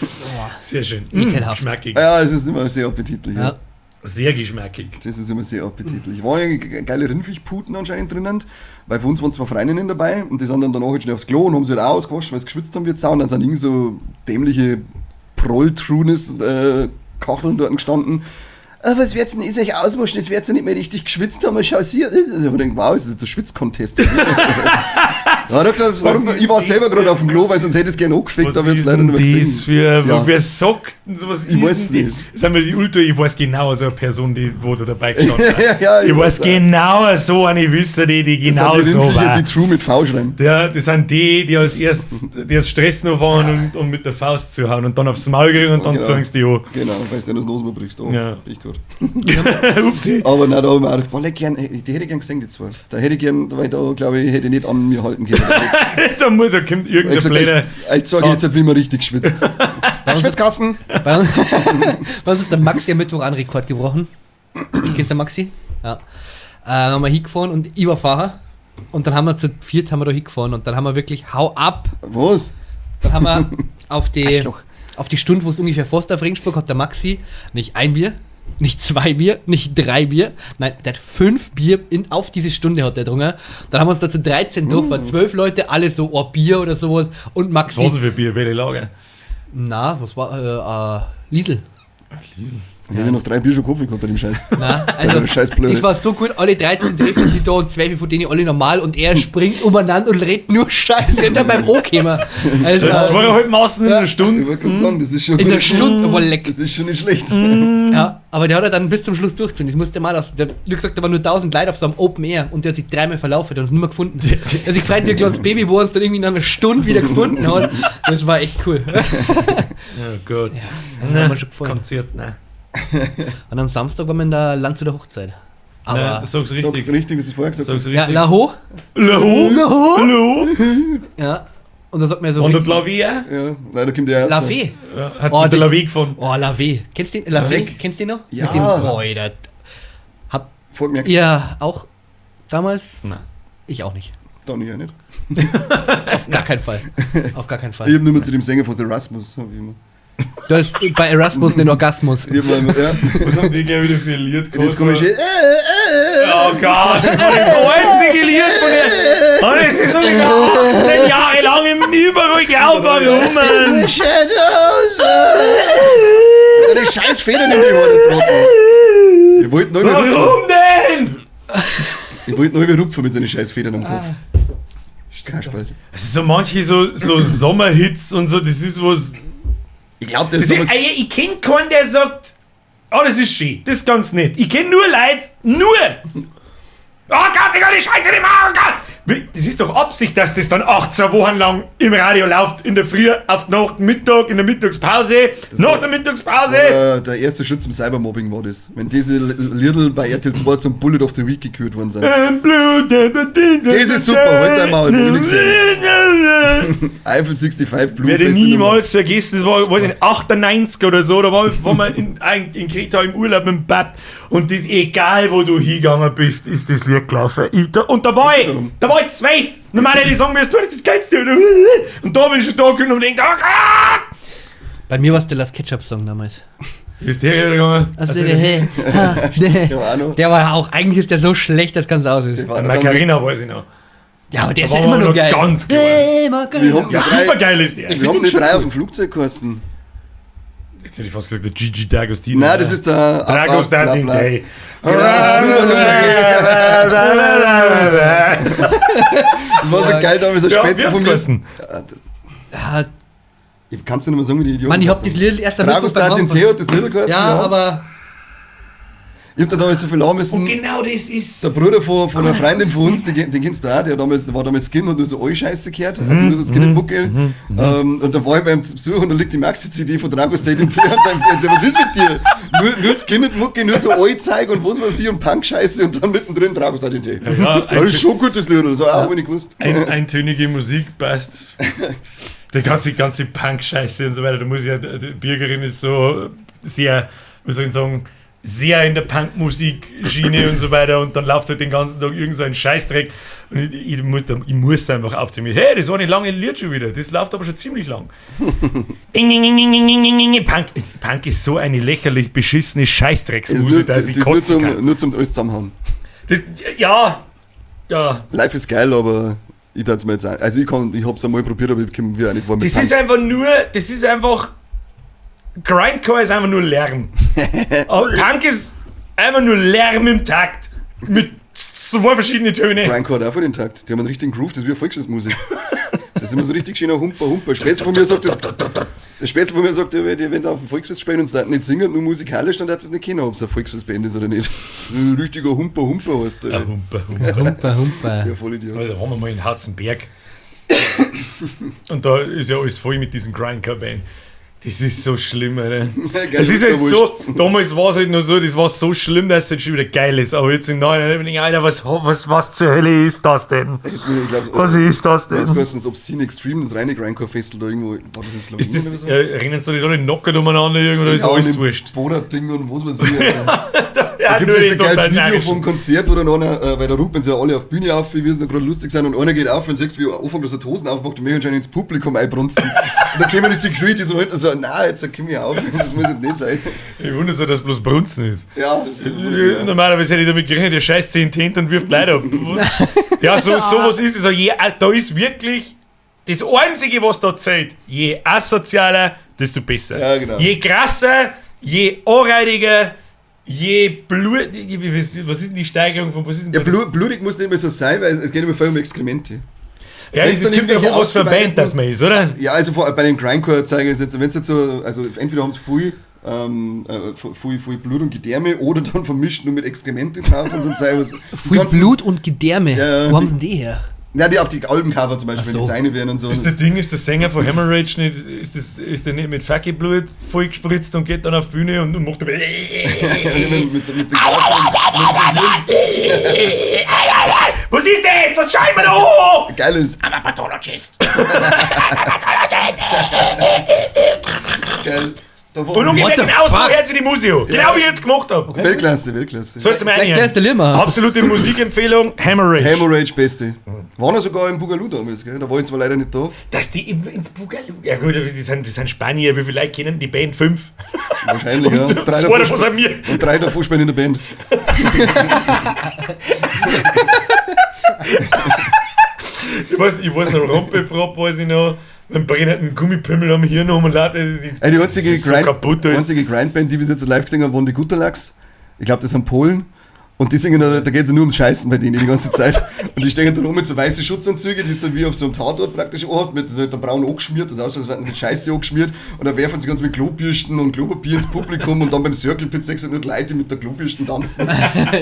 Sehr schön. Ekelhaft. Geschmackig. Ja, das ist immer sehr appetitlich. Ja. Ja. Sehr geschmackig. Das ist immer sehr appetitlich. Waren ja geile Rindviechputen anscheinend drinnen, weil für uns waren zwei Freundinnen dabei und die sind dann danach halt schnell aufs Klo und haben sich halt auch ausgewaschen, weil sie geschwitzt haben wie Sau. Und dann sind irgend so dämliche Prolltrunes Kacheln dort gestanden. Ah, was wird's denn, ist euch auswaschen, es wird ja nicht mehr richtig geschwitzt haben, schau sie. Also ich hab mir gedacht, wow, ist das jetzt ein Schwitzcontest. Ja, da gedacht, warum, Was ich war ist selber das gerade für- auf dem Klo, weil sonst hätte ich es gerne angefickt, Was aber ich hab's ist leider denn nicht mehr das gesehen. für, Ja. wer sagt denn sowas? Ich ist weiß denn die? nicht. Das sind wir die Ultra, ich weiß genau so eine Person, die wo da dabei gestanden hat. Ja, ja, ich ich weiß weiß auch. genau so eine Wisse, die genau Das sind die so Rindviecher, war. die True mit V schreiben. Ja, das sind die, die als erstes, die als Stress noch waren und mit der Faust zuhauen und dann aufs Maul kriegen und dann Genau. zeigen sie die an. Genau, weil du das Nose brichst. Oh, Ja. bin ich gut. Upsi. Aber nein, da hab ich mir auch gedacht, boah, leck, gern, die hätte ich gern gesehen, die zwei. Da hätte ich gern, weil da glaube ich, hätte ich nicht an mir halten können. Da kommt Ich irgendein gesagt, blöder. ich sage jetzt, Satz. bin ich mir richtig geschwitzt. Bei uns, hat, Schwitzkasten! bei uns hat der Maxi am Mittwoch einen Rekord gebrochen. Kennst du den Maxi? Ja. Haben wir hingefahren und ich war Fahrer. Und dann haben wir zu viert haben wir da hingefahren und dann haben wir wirklich hau ab. Was? Dann haben wir auf die, Arschloch. auf die Stunde, wo es ungefähr fast auf Regensburg hat der Maxi nicht ein Bier, nicht zwei Bier, nicht drei Bier, nein, der hat 5 Bier auf diese Stunde hat der drungen. Dann haben wir uns da zu 13 getroffen, 12 Leute, alle so ein Bier oder sowas und Was Maxi. war denn für Bier? Welche Lager? Na, was war Liesel. Ich hätte noch 3 Bier schon Kaffee gehabt bei dem Scheiß. Na, Bei also der Scheißblöde. das war so gut, alle 13 treffen sich da und 12 von denen alle normal und er springt umeinander und redet nur Scheiße und dann beim O-Kämer. Also, 2,5 Maßen in Ja. der Stunde. Ich wollte gerade sagen, das ist schon in der Stunde, aber leck. Das ist schon nicht schlecht. Ja, aber der hat er dann bis zum Schluss durchgezogen. Das musste mal lassen. Der, wie gesagt, da waren nur 1000 Leute auf so einem Open Air und der hat sich dreimal verlaufen, der hat uns nicht mehr gefunden. Der hat sich gefreut, wie ein kleines Baby, wo er uns dann irgendwie nach einer Stunde wieder gefunden hat. Das war echt cool. Oh Gott. das hat mir schon gefallen. Konzert, nein. Und am Samstag waren wir in der Landshuter Hochzeit. Aber Nein, das sagst du Sagst richtig. du richtig, was ich vorher gesagt Sagst habe? du ja, richtig. Laho. Laho? Laho? Laho? Ja. Und da sagt man so. Und der Lavé auch? Ja, nein, da kommt der erste. Lavé. Ja, hat's Oh, mit der den- Lavé gefunden. Oh, Lavé. Kennst du den? Lavé? Weg. Kennst du den noch? Ja. Mit dem, oh, Alter. Habt Vorgemerkt. ihr auch damals? Nein. Ich auch nicht. Dann ich auch nicht. Auf gar keinen Fall. Auf gar keinen Ich Fall. hab nur mal zu dem Sänger von The Rasmus. Hab ich immer. Du hast bei Erasmus einen Orgasmus. Ich hab mal, ja. Was haben die gleich wieder für ein Lied Das komische. Oh Gott, das war das einzige Lied von der. Und es ist schon wieder 18 Jahre lang im überall gelaufen. Warum, Mann? Shadows. Deine scheiß Federn in die Haare, Trottel. Ich wollte neu rupfen. Warum denn? Ich wollte neu rupfen mit seinen scheiß Federn am Kopf. Kasperl. Es ist so manche so Sommerhits und so, das ist was. Ich glaube, das Das ist ist, damals. ey, ich kenn keinen, der sagt, oh, das ist schön, das ist ganz nett. Ich kenn nur Leute, nur! Oh Gott, ich kann die Scheiße nicht machen, oh Gott! Das ist doch Absicht, dass das dann 18 Wochen lang im Radio läuft, in der Früh, auf die Nacht, Mittag, in der Mittagspause, nach der Mittagspause. Der erste Schritt zum Cybermobbing war das. Wenn diese Lidl bei RTL 2 zum Bullet of the Week gekürt worden sind. Das ist super, halt dein Maul, will ich sehen. Eiffel 65 Blue. Werde beste Nummer. niemals vergessen, das war, weiß ich nicht, 98 oder so, da waren wir in Kreta im Urlaub mit dem Bab und das, egal wo du hingegangen bist, ist das Lied gelaufen. Und da war ich, 12. Normal hätte ich sagen müssen, du, das geht's dir. Und da bin ich schon da gekommen und denkt, oh Gott! Bei mir war es der Last Ketchup Song damals. Ist der wieder gegangen? Also, der, Ja, auch noch. der war ja auch, eigentlich ist der so schlecht, dass ganz aus ist. Der war- Macarena weiß ich noch. Ja, aber der ist Da ja waren immer wir noch noch geil. ganz klein. Hey, Macarena. Wir haben Ja, die drei, supergeil ist der. wir haben den die schon drei cool. auf dem Flugzeug geheißen. Jetzt hätte ich fast gesagt, der Gigi D'Agostino. Nein, das ist der. Dragos Bla, bla, Datin bla. Day. Das war so geil damals, ein Ja, Spätzle wie hat's von mir. geheißen? Ah, Ich kann's dir nicht mehr sagen, wie die Idioten Mann, ich hab das heißen. Lied erst am Dragos Mittwoch beim Datin Haufen- T hat das Lied geheißen. Ja, aber Ich hab da damals so viel lachen müssen. Und genau das ist. Der Bruder von einer Freundin von uns, den kennst du auch, der war damals Skin und nur so Scheiße gehört, also nur so Skinhead-Mucke. Und da war ich beim Besuch und da liegt die Maxi-CD von Drago State in T an seinem Fernseher. Was ist mit dir? Nur Skinhead-Mucke, nur so Zeug und was weiß ich und Punk-Scheiße und dann mittendrin Drago State in T. Ja, Das ist schon gut, das Lied, oder so, auch hab ich nicht gewusst. Eintönige Musik passt. Der ganze Punk-Scheiße und so weiter. Da muss ich ja, die Birgerin ist so sehr, wie soll ich sagen, sehr in der Punk-Musik-Schiene und so weiter und dann läuft halt den ganzen Tag irgend so ein Scheißdreck und ich muss einfach aufziehen. Hey, das war nicht lange Lied schon wieder, das läuft aber schon ziemlich lang. Ding, ding, ding, ding, ding, ding, ding, ding. Punk ist so eine lächerlich beschissene Das ist Scheißdrecksmusik, nur, dass das ich ist nur, kotzen zum, kann. nur zum alles zusammenhauen. Das, ja, ja. Life ist geil, aber ich tat's mir jetzt auch. Also ich hab's einmal probiert, aber ich komme wieder nicht warm mit Das Punk. ist einfach nur, das ist einfach, Grindcore ist einfach nur Lärm. Aber Punk ist einfach nur Lärm im Takt. Mit zwei verschiedenen Tönen. Grindcore hat auch voll den Takt. Die haben einen richtigen Groove, das ist wie eine Volksmusik. Das ist immer so richtig schöner Humper, Humper. Spätzle von mir sagt, das, der Spätzle von mir sagt, ja, wenn die auf dem Volksfest spielen und nicht singen, nur musikalisch, dann hat es nicht kennen, ob es eine Volksfestband ist oder nicht. Ein richtiger Humper, Humper heißt es. Ja, Humper, Humper. Humper, Humper. Ja, voll Idiot. Also, da waren wir mal in Harzenberg. Und da ist ja alles voll mit diesen Grindcore-Band. Das ist so schlimm, Alter. Geil, Es ist ist jetzt mir so, damals war es halt nur so, das war so schlimm, dass es jetzt schon wieder geil ist. Aber jetzt im Nachhinein bin ich, Alter, was zur Hölle ist das denn? Jetzt, ich glaub, Was ist das Jetzt denn? geheißen, es Obscene Extreme, das reine Grindcore-Festival da irgendwo. War das in Slowenien Ist das, oder so? rennen sie da nicht alle knockert umeinander irgendwo, da ist Ja, alles und im wurscht. Boder-Ding und was weiß ich. Alter. Ja, Da gibt es nur so ein die geiles total Video narischen. vom Konzert, wo dann einer, weil da rumpeln sie ja alle auf Bühne auf, wie wir es noch gerade lustig sind, und einer geht auf und siehst, wie er anfängt, dass er die Hosen aufmacht und möchte anscheinend ins Publikum einbrunzen. Und dann kommen die Security so hinten so, nein, jetzt komm ich auf, das muss jetzt nicht sein. Ich wundere sich, dass bloß Brunzen ist. Ja, das ist Normalerweise hätte ich damit gerechnet, der scheißt 10 Tenten und wirft Leute ab. Ja, sowas ist es. Also da ist wirklich das Einzige, was da zählt. Je asozialer, desto besser. Ja, genau. Je krasser, je anreidiger, je blut. Was ist denn die Steigerung von. Was ist denn Ja, so das- blutig muss nicht mehr so sein, weil es geht immer voll um Exkremente. Ja, Wenn's das dann kommt davon, irgendwelche was für eine Band das man ist, oder? Ja, also bei dem Grindcore zeigen ist jetzt, wenn es jetzt so, also entweder haben sie viel, viel Blut und Gedärme oder dann vermischt nur mit Exkremente drauf und so Zeug, was. Viel Blut und Gedärme. Ja, Wo haben die- sie denn die her? Ja, die auf die Albencover zum Beispiel, Ach wenn die so. Zeine werden und so. Ist der Ding, ist der Sänger von Hemorrhage nicht, ist der nicht mit Fackelblut vollgespritzt und geht dann auf die Bühne und macht dann mit den Was ist das? Was schauen wir da an? Geil ist. I'm a pathologist. Geil. Da Und war ungefähr What the genau so fuck? hört sich die Musik an. Genau wie ich jetzt gemacht habe. Okay. Weltklasse, Weltklasse. Soll's mir Vielleicht einhören. zuerst der Limmer. Absolute Musikempfehlung, Hemorrhage. Hemorrhage Beste. Waren ja sogar im Boogaloo damals, gell? Da war ich zwar leider nicht da. Dass die ins Boogaloo. Ja gut, das sind Spanier, wie viele Leute kennen die Band? 5. Wahrscheinlich, ja. Und Drei zwei davon sind wir. Und drei davon spielen in der Band. Ich weiß noch, Rompeprop weiß ich noch. Mit einem brennenden Gummipimmel am Hirn um und lauter. Ey, die einzige, das ist so Grind, kaputt, da ist. einzige Grindband, die wir jetzt live gesehen haben, waren die Gutterlachs. Ich glaube, das sind Polen. Und die singen, da geht es ja nur ums Scheißen bei denen die ganze Zeit. Und die stehen dann rum mit so weißen Schutzanzügen, die ist dann wie auf so einem Tatort praktisch anhast, mit so der braun angeschmiert, das ausschaut, als wären mit Scheiße angeschmiert. Und dann werfen sie ganz mit Klobürsten und Klopapier ins Publikum und dann beim Circle Pit 600 Leute, die mit der Klobürsten tanzen.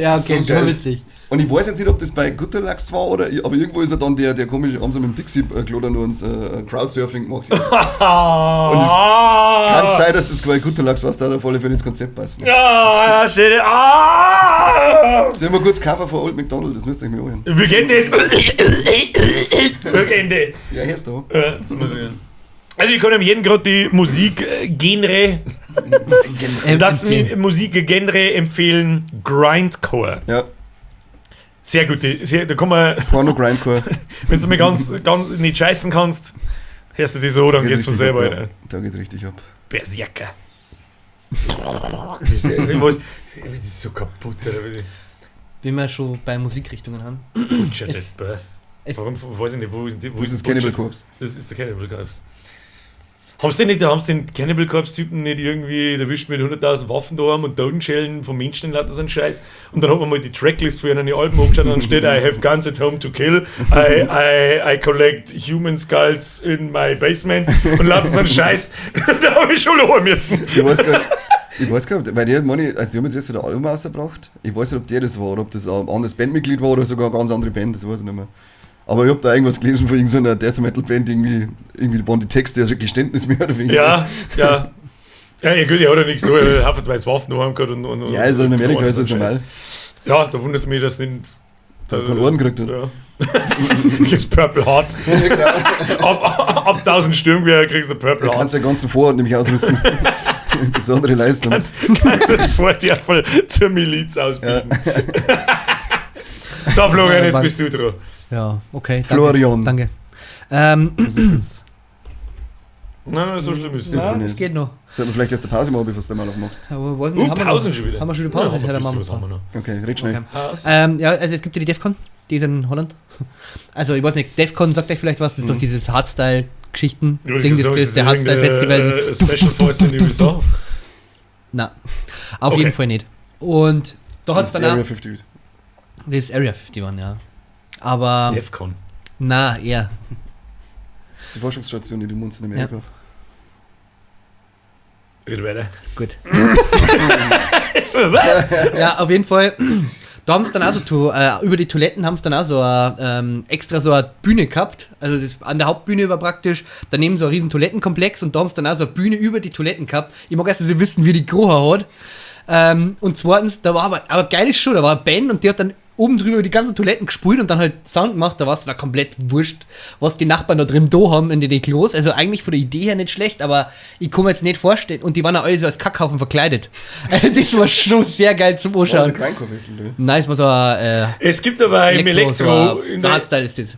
Ja, okay, So das war geil. witzig. Und ich weiß jetzt nicht, ob das bei Gutterlachs war oder, aber irgendwo ist ja dann der komische, haben sie mit dem Dixie-Klo da nur uns Crowdsurfing gemacht. Und Ah, Kann sein, dass das bei Gutterlachs war, da auf alle Fälle ins Konzept passt. Ah, shit. Ah! Sollen wir kurz Cover von Old MacDonald, das müsst ihr euch mal anhören. Wie geht das? Wie geht das? Ja, hier ist da. Ja, das muss ich. Also ich kann ihm jedem gerade die Musikgenre, das Empfehlen. Musikgenre empfehlen, Grindcore. Ja, Sehr gut, sehr, da kann man, Porno Grindcore. wenn du mir ganz, ganz nicht scheißen kannst, hörst du die so, dann Geht geht's von richtig selber. ab, Alter. ja. Da geht's richtig ab. Berserker. Das ist, ich weiß, das ist so kaputt, Alter. Wenn wir schon bei Musikrichtungen haben. Butcher Es- at Birth. es- Warum, weiß ich nicht, wo ist, wo Das ist Cannibal Corpse. Das ist der Cannibal Corpse. Haben sie nicht, haben sie den Cannibal Corpse-Typen nicht irgendwie erwischt mit 100.000 Waffen da und Totenschellen von Menschen und lauter so einen Scheiß? Und dann hat man mal die Tracklist für einen Alben angeschaut und dann steht, I have guns at home to kill, I collect human skulls in my basement und lauter so einen Scheiß. Da habe ich schon lachen müssen. Ich weiß gar nicht, ich weiß gar nicht, weil die, meine, also die haben jetzt erst wieder Album rausgebracht. Ich weiß nicht, ob der das war oder ob das ein anderes Bandmitglied war oder sogar eine ganz andere Band, das weiß ich nicht mehr. Aber ich hab da irgendwas gelesen von irgendeiner Death Metal Band, irgendwie waren die Texte ja schon Geständnis mehr oder weniger. Ja, ja. Ja, ja gut, er hat ja nichts da, er hat haufenweise Waffen daheim gehabt und Ja, also in Amerika und ist das Scheiß. normal. Ja, da wundert es mich, dass nicht. Dass man keinen Orden gekriegt hat. Ja. Kriegst Purple Heart. Ja, genau. Ab 1000 Sturmgewehr kriegst du Purple Du Heart. kannst ja ganzen Vorort nämlich ausrüsten. Besondere Leistung. Kannst das Vorteil zur Miliz ausbilden. So, Florian, jetzt Mann. bist du dran. Ja, okay. Danke. Florian. Danke. Nein, so schlimm ist es Ist Ja, nicht. das geht noch. Sollten wir vielleicht erst eine Pause machen, bevor du mal aufmachst. Aber weiß nicht, haben wir Pausen noch? schon wieder. Haben wir schon wieder Pause? Ja, Ja, dann ein machen bisschen wir was haben wir noch. Okay, red schnell. Okay. Pause. Ja, also es gibt ja die DEFCON, die ist in Holland. Also ich weiß nicht, DEFCON sagt euch vielleicht was, das ist doch dieses Hardstyle-Geschichten. Ich wollte Ding, das sagen, ist der Hardstyle-Festival. Special Force in den USA. Na, auf Okay. jeden Fall nicht. Und da hat es Das dann ist Area auch, 50. das ist Area 51, ja. Aber, Defcon. na, eher. Das ist die Forschungsstation, die du meinst in Amerika. Red weiter. Gut. Ja, auf jeden Fall. Da haben sie dann auch so, über die Toiletten haben sie dann auch so extra so eine Bühne gehabt. Also das, an der Hauptbühne war praktisch daneben so ein riesen Toilettenkomplex und da haben sie dann auch so eine Bühne über die Toiletten gehabt. Ich mag erstens wissen, wie die gerochen hat. Und zweitens, da war aber geil ist schon, da war eine Band und die hat dann oben drüber über die ganzen Toiletten gespult und dann halt Sound gemacht, da war es dann komplett wurscht, was die Nachbarn da drin da haben in den Klos. Also eigentlich von der Idee her nicht schlecht, aber ich kann mir jetzt nicht vorstellen. Und die waren auch alle so als Kackhaufen verkleidet. Also das war schon sehr geil zum War das Anschauen. ein Grindcore-Festival, oder? Nein, es war so ein Es gibt aber im Elektro, Elektro. so ein in so der, Hardstyle ist das.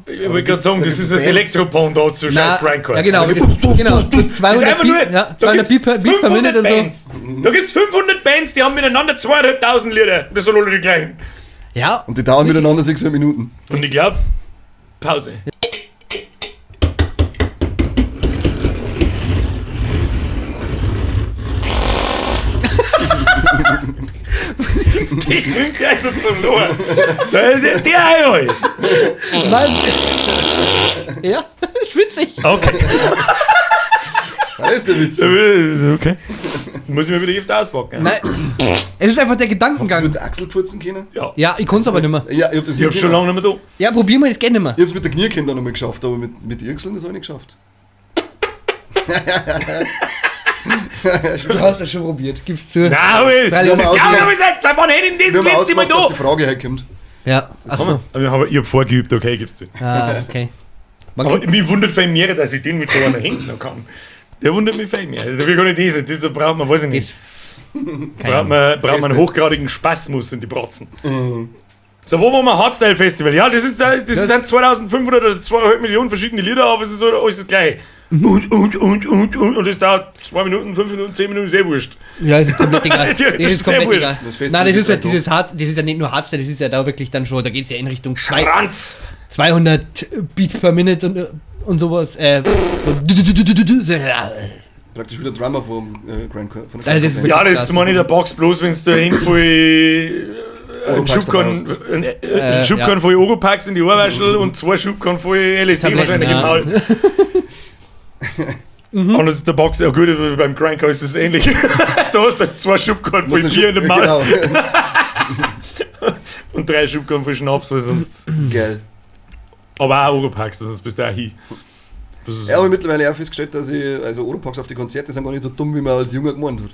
ich wollte gerade sagen, Da das gibt's ist das Bands. Elektro-Pendant zu scheiß Grindcore. Ja, genau. Das, genau. So Das ist 200 einfach nur, Beat, ja, da 200 gibt's Beat per, Beat per 500 Minute und so. Bands. Da gibt's 500 Bands, die haben miteinander 2500 Lieder. Das sind alle die gleichen. Ja, Und die dauern miteinander 600 Minuten. Und ich glaube, Pause. Das bringt gleich so zum Lohr. Der einmal. Mann. Ja, ist witzig. Okay. Da ist der Witz. Okay. Muss ich mir wieder öfter auspacken. Nein, es ist einfach der Habt ihr Gedankengang. mit der Achsel purzen können? Ja. Ja, ich kann's aber nicht mehr. Ja, ich hab das Ich hab schon lange nicht mehr da. Ja, probier mal, das geht nicht mehr. Ich hab's mit der Knierkinder noch mal geschafft, aber mit den Achseln das hab ich nicht geschafft. Du hast das schon probiert, gib's zu. Nein, aber ich, Freilich. das glaube ich aber nicht. Seit wann hätte ich denn Wir das haben letzte Mal ausgemacht, dass da? die Frage herkommt. Ja, ach so. Aber ich hab vorgeübt, okay, gib's zu. Ah, okay. Man Aber mich wundert viel mehr, dass ich den mit da einer hinten noch kann. Der wundert mich viel mehr. Dafür kann ich das, das da braucht man, weiß ich nicht. das, keine Braucht Ahnung. man einen hochgradigen Spasmus in die Bratzen. So, wo waren wir? Hardstyle Festival. Ja, das ist, das sind 2500 oder 2,5 Millionen verschiedene Lieder, aber es ist alles das Gleiche. Und das dauert 2 Minuten, 5 Minuten, 10 Minuten, sehr wurscht. Ja, es ist komplett egal. Ja, Das das ist ist sehr komplett wurscht. egal. Das Festival Nein, das geht ist ja weiter. dieses Hard, das ist ja nicht nur Hardstyle, das ist ja da wirklich dann schon, da geht's ja in Richtung Ranz! 200 Beats per Minute und sowas. Praktisch wieder Drummer vom Grand von der Also das ist Ja, das Krass. ist meine der Box bloß, wenn du da hin voll einen Oropax Schubkarren, dabei einen Schubkarren ja. voll Oropax in die Ohrwaschel und zwei Schubkarren voll LSD Tabletten, wahrscheinlich ja. im Maul. Und das ist der Box, ja gut, beim Grindcore ist das ähnlich. Da hast du zwei Schubkarren voll Muss Bier in dem Maul Genau. und drei Schubkarren voll Schnaps, weil sonst. Geil. Aber auch Oropax, weil sonst bist du auch hin. Das ist- Ja, aber mittlerweile auch festgestellt, dass ich, also Oropax auf die Konzerte sind gar nicht so dumm, wie man als Junger gemeint hat.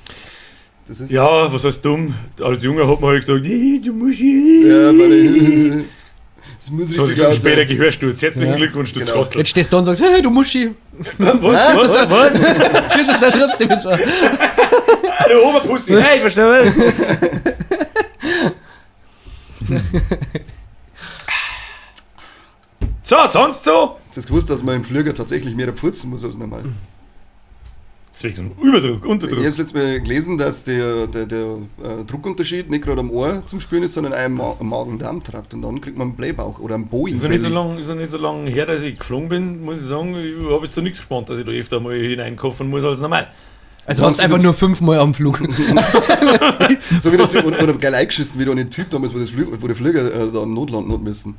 Das ist. Ja, was heißt dumm? Als Junger hat man halt gesagt, "Ih, du musst. Ja, weil ich, das muss 20 richtig Minuten laut später sein. Gehörsturz. Herzlichen Ja. Glückwunsch, du Genau. Trottel. Jetzt stehst du da und sagst, hey, du Muschi. Was, was, was? Stehst du da trotzdem mit schon. Du Oberpussy. Hey, verstehe. So, sonst so? Hast du gewusst, dass man im Flieger tatsächlich mehr pfurzen muss als normal? Zwecks dem Überdruck, Ich Unterdruck. habe letztes Mal gelesen, dass der Druckunterschied nicht gerade am Ohr zum Spüren ist, sondern auch im Magen-Darm-Trakt. Und dann kriegt man einen Blähbauch oder einen Boeing. Ist noch nicht so lang, ist noch nicht so lang her, dass ich geflogen bin, muss ich sagen. Ich habe jetzt so nichts gespannt, dass ich da öfter mal hineinkaufen muss als normal. Also hast einfach nur fünfmal am Flug. So wie der Typ, oder geil eingeschissen, wie der eine Typ damals, wo der Flieger da notlanden hat müssen.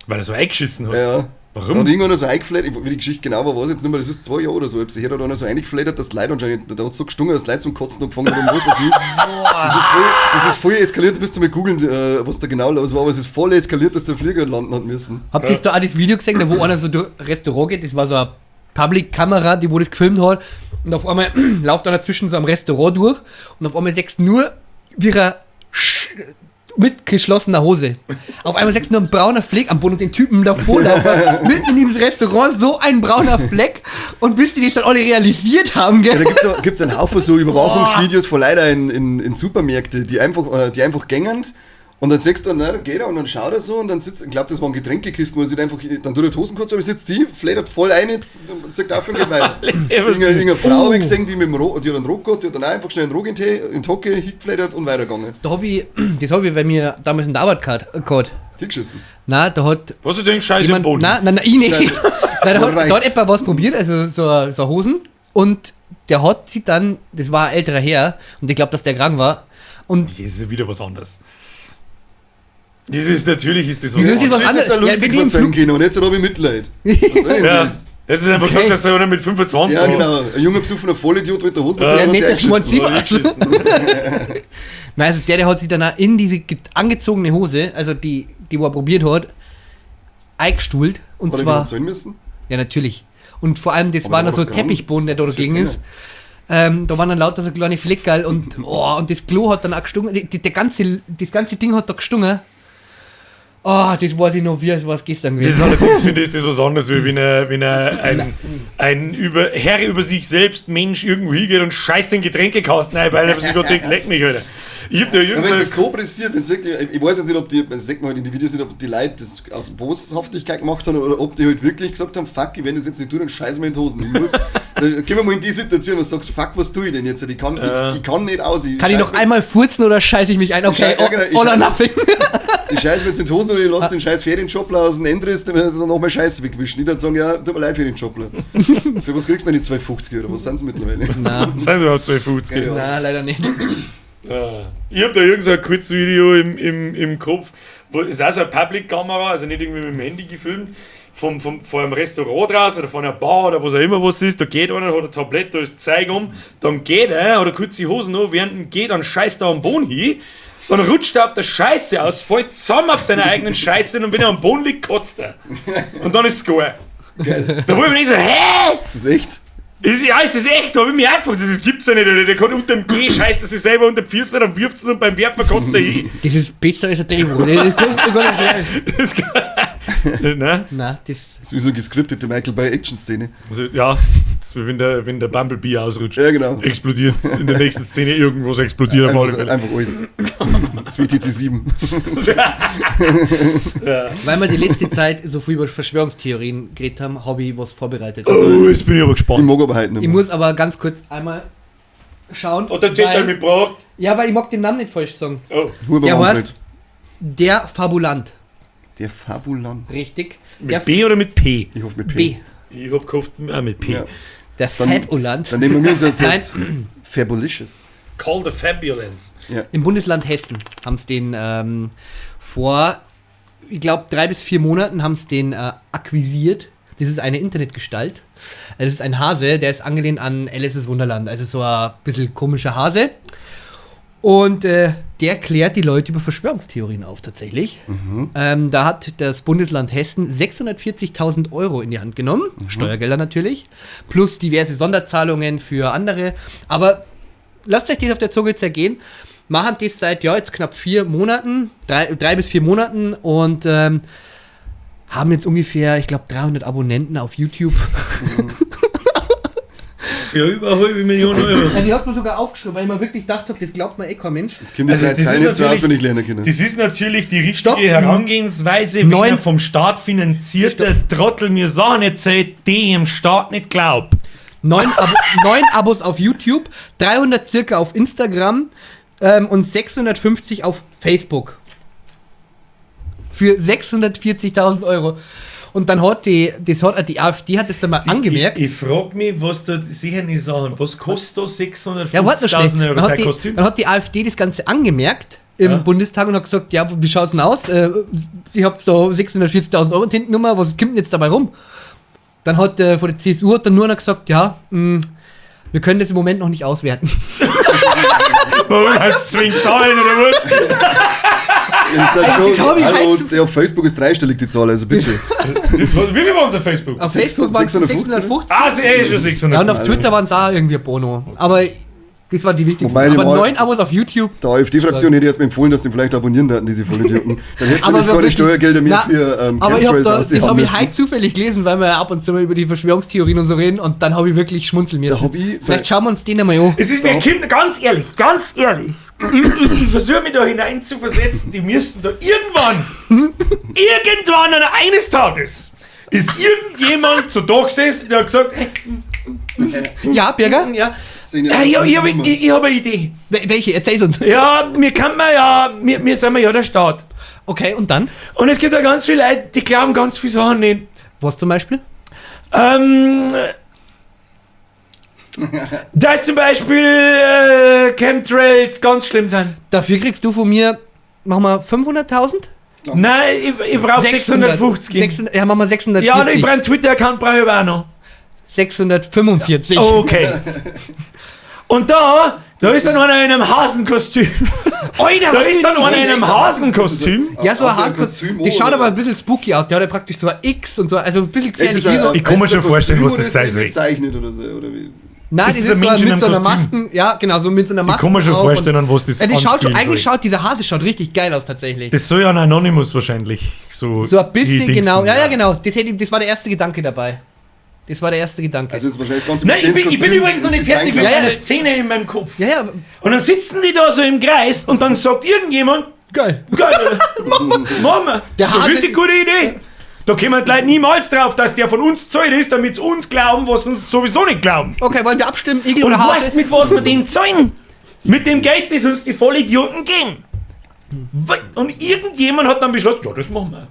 Weil er so eingeschissen hat. Ja, ja. Warum? Da hat irgendwann so eingeflattert, wie die Geschichte genau war, weiß ich jetzt nicht mehr, das ist 2 Jahre oder so. Ich hab sich her da einer so eingeflattert, dass die Leute anscheinend, da hat so gestungen, dass die Leute zum Kotzen angefangen haben, was weiß ich. Das ist voll eskaliert, du bist du mal googeln, was da genau los war, aber es ist voll eskaliert, dass der Flieger landen hat müssen. Habt ihr jetzt da auch das Video gesehen, da wo einer so durch Restaurant geht? Das war so eine Public-Kamera, die wo das gefilmt hat. Und auf einmal läuft einer zwischen so einem Restaurant durch und auf einmal sechst nur, wie er mit geschlossener Hose. Auf einmal sechst nur ein brauner Fleck am Boden und den Typen davor laufen. Mitten in diesem Restaurant so ein brauner Fleck. Und bis die das dann alle realisiert haben, Ja, gell? da gibt's, auch, gibt's einen Haufen so Überwachungsvideos von Leuten in Supermärkte, die einfach gängend und dann siehst du, na, dann geht er und dann schaut er so und dann sitzt, ich glaube, das waren Getränkekisten, wo er sich einfach, dann tut er die Hosen kurz, aber sitzt die, flattert voll ein und zieht auf und geht weiter. Irgendeine Frau hab ich gesehen, die mit dem Ro die hat einen Rock gehabt, die hat dann auch einfach schnell einen Rock in die Hocke hingeflattert und weitergegangen. Da hab ich, das hab ich bei mir damals in der Arbeit gehabt. Ist die geschissen? Na, da hat Was du denkst, Scheiße im jemand, Boden. nein, nein, nein, ich nicht. Nein, da hat, da hat Reicht's. jemand was probiert, also so Hosen. Und der hat sie dann, das war ein älterer Herr, und ich glaube, dass der krank war. Und Das ist ja wieder was anderes. Das ist natürlich ist das was Wieso ist das anderes. was Das ist jetzt anderes? auch Ja, lustig wenn die im verzeihen Flug- können und jetzt habe ich Mitleid. Was soll denn Ja. das? Das ist einfach Okay. gesagt, dass er einer mit 25 Ja, war. genau. Ein junger besoffener Vollidiot mit der Hose Ja, hat nicht, sich dass man eingeschissen. sie- War eingeschissen. Nein, also der hat sich dann auch in diese angezogene Hose, also die, die wo er probiert hat, eingestuhlt. Und Hat er zwar, genau zahlen müssen? ja natürlich. Und vor allem, das Aber war der noch so war doch krank. Teppichboden, der Was dort ist das für gelegen ist. Da waren dann lauter so kleine Fleckerl und, oh, und das Klo hat dann auch gestungen. Das ganze Ding hat da gestungen. Oh, das weiß ich noch, wie es war gestern Das ist gewesen. allerdings, finde ich, ist das was anderes, wie wenn er ein Herr über sich selbst Mensch irgendwo hingeht und scheißt den Getränkekasten ein, weil er sich gerade denkt, leck mich, Alter. Ich hab da Ja, wenn irgend es so pressiert, wenn es wirklich, ich weiß jetzt nicht, ob die, das sieht man halt in den Videos nicht, ob die Leute das aus Boshaftigkeit gemacht haben oder ob die halt wirklich gesagt haben, fuck, wenn ich das jetzt nicht tue, dann scheiß mir in die Hosen. Ich muss, da gehen wir mal in die Situation, wo du sagst, fuck, was tue ich denn jetzt? Ich kann, ich kann nicht aus. Kann ich noch einmal furzen oder scheiße ich mich ein? Okay, ja, genau, ich all or scheiß- nothing. Ich scheiß mir jetzt in die Hosen oder ich lasse den scheiß Ferienjobler aus dem Endriss, dann wird dann nochmal Scheiße wegwischen. Ich dann sagen, ja, tut mir leid, Ferienjobler. Für was kriegst du denn die 2,50 oder was sind es mittlerweile? Nein, Seien sie überhaupt 2,50? Ja. nein, leider nicht. Ja. Ich hab da irgend so ein Kurzvideo im Kopf, wo ist auch so eine Public-Kamera, also nicht irgendwie mit dem Handy gefilmt, vor einem Restaurant draußen oder von einer Bar oder was auch immer was ist, da geht einer, hat ein Tablett, da ist Zeug um, dann geht er, oder kurz die Hosen an, während er geht, dann scheißt er am Boden hin, dann rutscht er auf der Scheiße aus, fällt zusammen auf seiner eigenen Scheiße und wenn er am Boden liegt, kotzt er. Und dann ist es geil. Da wo ich mir nicht so, hä? Ist das echt? Ist das echt? Da hab ich mich auch gefragt, das gibt's ja nicht. Der kann unter dem G scheißt er sich selber unter den Füßen, dann wirft es und beim Werfen kotzt er hin. Das ist besser als ein Drehbuch. Das kannst du gar nicht schreiben. Das kann, nein. Nein, das. Das ist wie so eine geskriptete Michael Bay Action-Szene. Also, ja, das ist wie wenn der Bumblebee ausrutscht. Ja, genau. Explodiert in der nächsten Szene irgendwas explodiert auf alle Fälle. Einfach alles. Das ist wie TC7. Ja. Weil wir die letzte Zeit so viel über Verschwörungstheorien geredet haben, habe ich was vorbereitet. Oh, jetzt bin ich aber Ich gespannt. mag aber heute nicht Ich mehr. muss aber ganz kurz einmal schauen. Hat der Täter mitgebracht? Ja, weil ich mag den Namen nicht falsch sagen. Oh. Nur Der beim heißt Manfred. Der Fabulant. Der Fabulant. Richtig. Der Mit B oder mit P? Ich hoffe mit P. B. Ich hab gehofft, auch mit P. Ja. Der Fabulant. Dann nehmen wir uns jetzt Nein. Fabulicious. Call the Fabulance. Ja. Im Bundesland Hessen haben es den vor, ich glaube, 3 bis 4 Monaten haben es den akquisiert. Das ist eine Internetgestalt. Das ist ein Hase, der ist angelehnt an Alice's Wunderland. Also so ein bisschen komischer Hase. Und der klärt die Leute über Verschwörungstheorien auf, tatsächlich. Da hat das Bundesland Hessen 640.000 Euro in die Hand genommen. Steuergelder natürlich. Plus diverse Sonderzahlungen für andere. Aber lasst euch das auf der Zunge zergehen. Machen das seit, ja, jetzt knapp 4 Monaten, 3 bis 4 Monaten und haben jetzt ungefähr, ich glaube, 300 Abonnenten auf YouTube. Für über eine halbe Million Euro. Ja, die hast du mir sogar aufgeschrieben, weil ich mir wirklich gedacht habe, das glaubt mir eh kein Mensch. Das Kind ist Also, also, das ist nicht so aus, natürlich- wenn ich lernen kann. Das ist natürlich die richtige Stopp. Herangehensweise, wenn Neun. ein vom Staat finanzierter Trottel mir Sachen erzählt, die ich im Staat nicht glaub. 9 Abos auf YouTube, 300 circa auf Instagram und 650 auf Facebook. Für 640.000 Euro. Und dann hat die, das hat die AfD hat das dann mal angemerkt. Ich frag mich, was da sicher nicht sagen. Was kostet da Ja, warte noch schnell. 650.000 Euro Dann sein hat, die, Kostüm? dann hat die AfD das Ganze angemerkt im Ja. Bundestag und hat gesagt, ja, wie schaut's denn aus? Ihr habt da 640.000 Euro hinten Nummer, was kommt denn jetzt dabei rum? Dann hat von der CSU hat dann nur noch gesagt, ja, wir können das im Moment noch nicht auswerten. Warum heißt es zwingend Zahlen oder was? Jetzt sag Also, das hab ich hallo, halt- der auf Facebook ist dreistellig die Zahl, also bitte. Wie viel war unser Facebook? Auf Facebook waren es 650, 650. Ah, sie schon 600. Ja, und auf Twitter waren es auch irgendwie Bono. Aber das waren die wichtigsten. Wobei die Aber mal- 9 Abos auf YouTube. Der AfD-Fraktion hätte jetzt empfohlen, dass die vielleicht abonnieren daten, diese Vollidioten. Dann hättest du Aber nämlich keine wirklich- Steuergelder mehr Na, für aber ich hab Chemtrails da, das aushauen habe ich müssen. heute zufällig gelesen, weil wir ja ab und zu mal über die Verschwörungstheorien und so reden und dann habe ich wirklich schmunzeln müssen. Da hab ich- Vielleicht schauen wir uns den einmal an. Es ist mir Kinder, ganz ehrlich, ganz ehrlich. Ich versuche mich da hineinzuversetzen, die müssen da irgendwann, irgendwann an eines Tages, ist irgendjemand zu da gesessen, der hat gesagt, hey, Ja, Birger? ja, Sehen ja, ja ich hab, ich hab eine Idee. Welche? Erzähl's uns. Ja, wir kann man ja, wir sind ja der Staat. Okay, und dann? Und es gibt ja ganz viele Leute, die glauben ganz viele Sachen nicht. Was zum Beispiel? Da ist zum Beispiel Chemtrails ganz schlimm sind. Dafür kriegst du von mir, machen wir 500.000? Nein, ich brauche 650. 600, ja, machen wir 640. Ja, und ich brauche einen Twitter-Account, brauche ich aber auch noch. 645. Okay. Und da ist dann einer in einem Hasenkostüm. Alter, Da was ist für dann eine einer in Idee. einem Hasenkostüm. Ja, so ein Hat der Hasenkostüm. Kostüm Das schaut oder? aber ein bisschen spooky aus. Der hat ja praktisch so ein X und so, also ein bisschen Es gefährlich. ist Wie so, ein- Ich kann mir ist schon ein vorstellen, was Kostüm das oder sein ist der soll. gezeichnet oder so, oder wie? Nein, Das das, ist ist ein so Mensch in mit einem so einer Kostüm. Masken, ja, genau, so mit so einer Maske. Ich kann mir schon drauf vorstellen, und- an was das Ja, das schaut schon, anspielen eigentlich soll. schaut dieser Hase schaut richtig geil aus tatsächlich. Das soll ja ein Anonymous wahrscheinlich so. So ein bisschen, die Dingsen, genau. Ja, ja, genau. Das war der erste Gedanke dabei. Das war der erste Gedanke. Also ist wahrscheinlich das ganze Nein, ich bin Kostüm übrigens noch ist nicht fertig mit Design- Ja, ja. einer Szene in meinem Kopf. ja, ja, Und dann sitzen die da so im Kreis und dann sagt irgendjemand, geil. geil, Mama, Der das ist eine Hase- richtig gute Idee. Da kommen die Leute niemals drauf, dass der von uns zahlt ist, damit sie uns glauben, was sie uns sowieso nicht glauben. Okay, wollen wir abstimmen? Igel Und oder Hase? weißt mit was wir den zahlen? Mit dem Geld, das uns die Vollidioten geben. Und irgendjemand hat dann beschlossen, ja, das machen wir.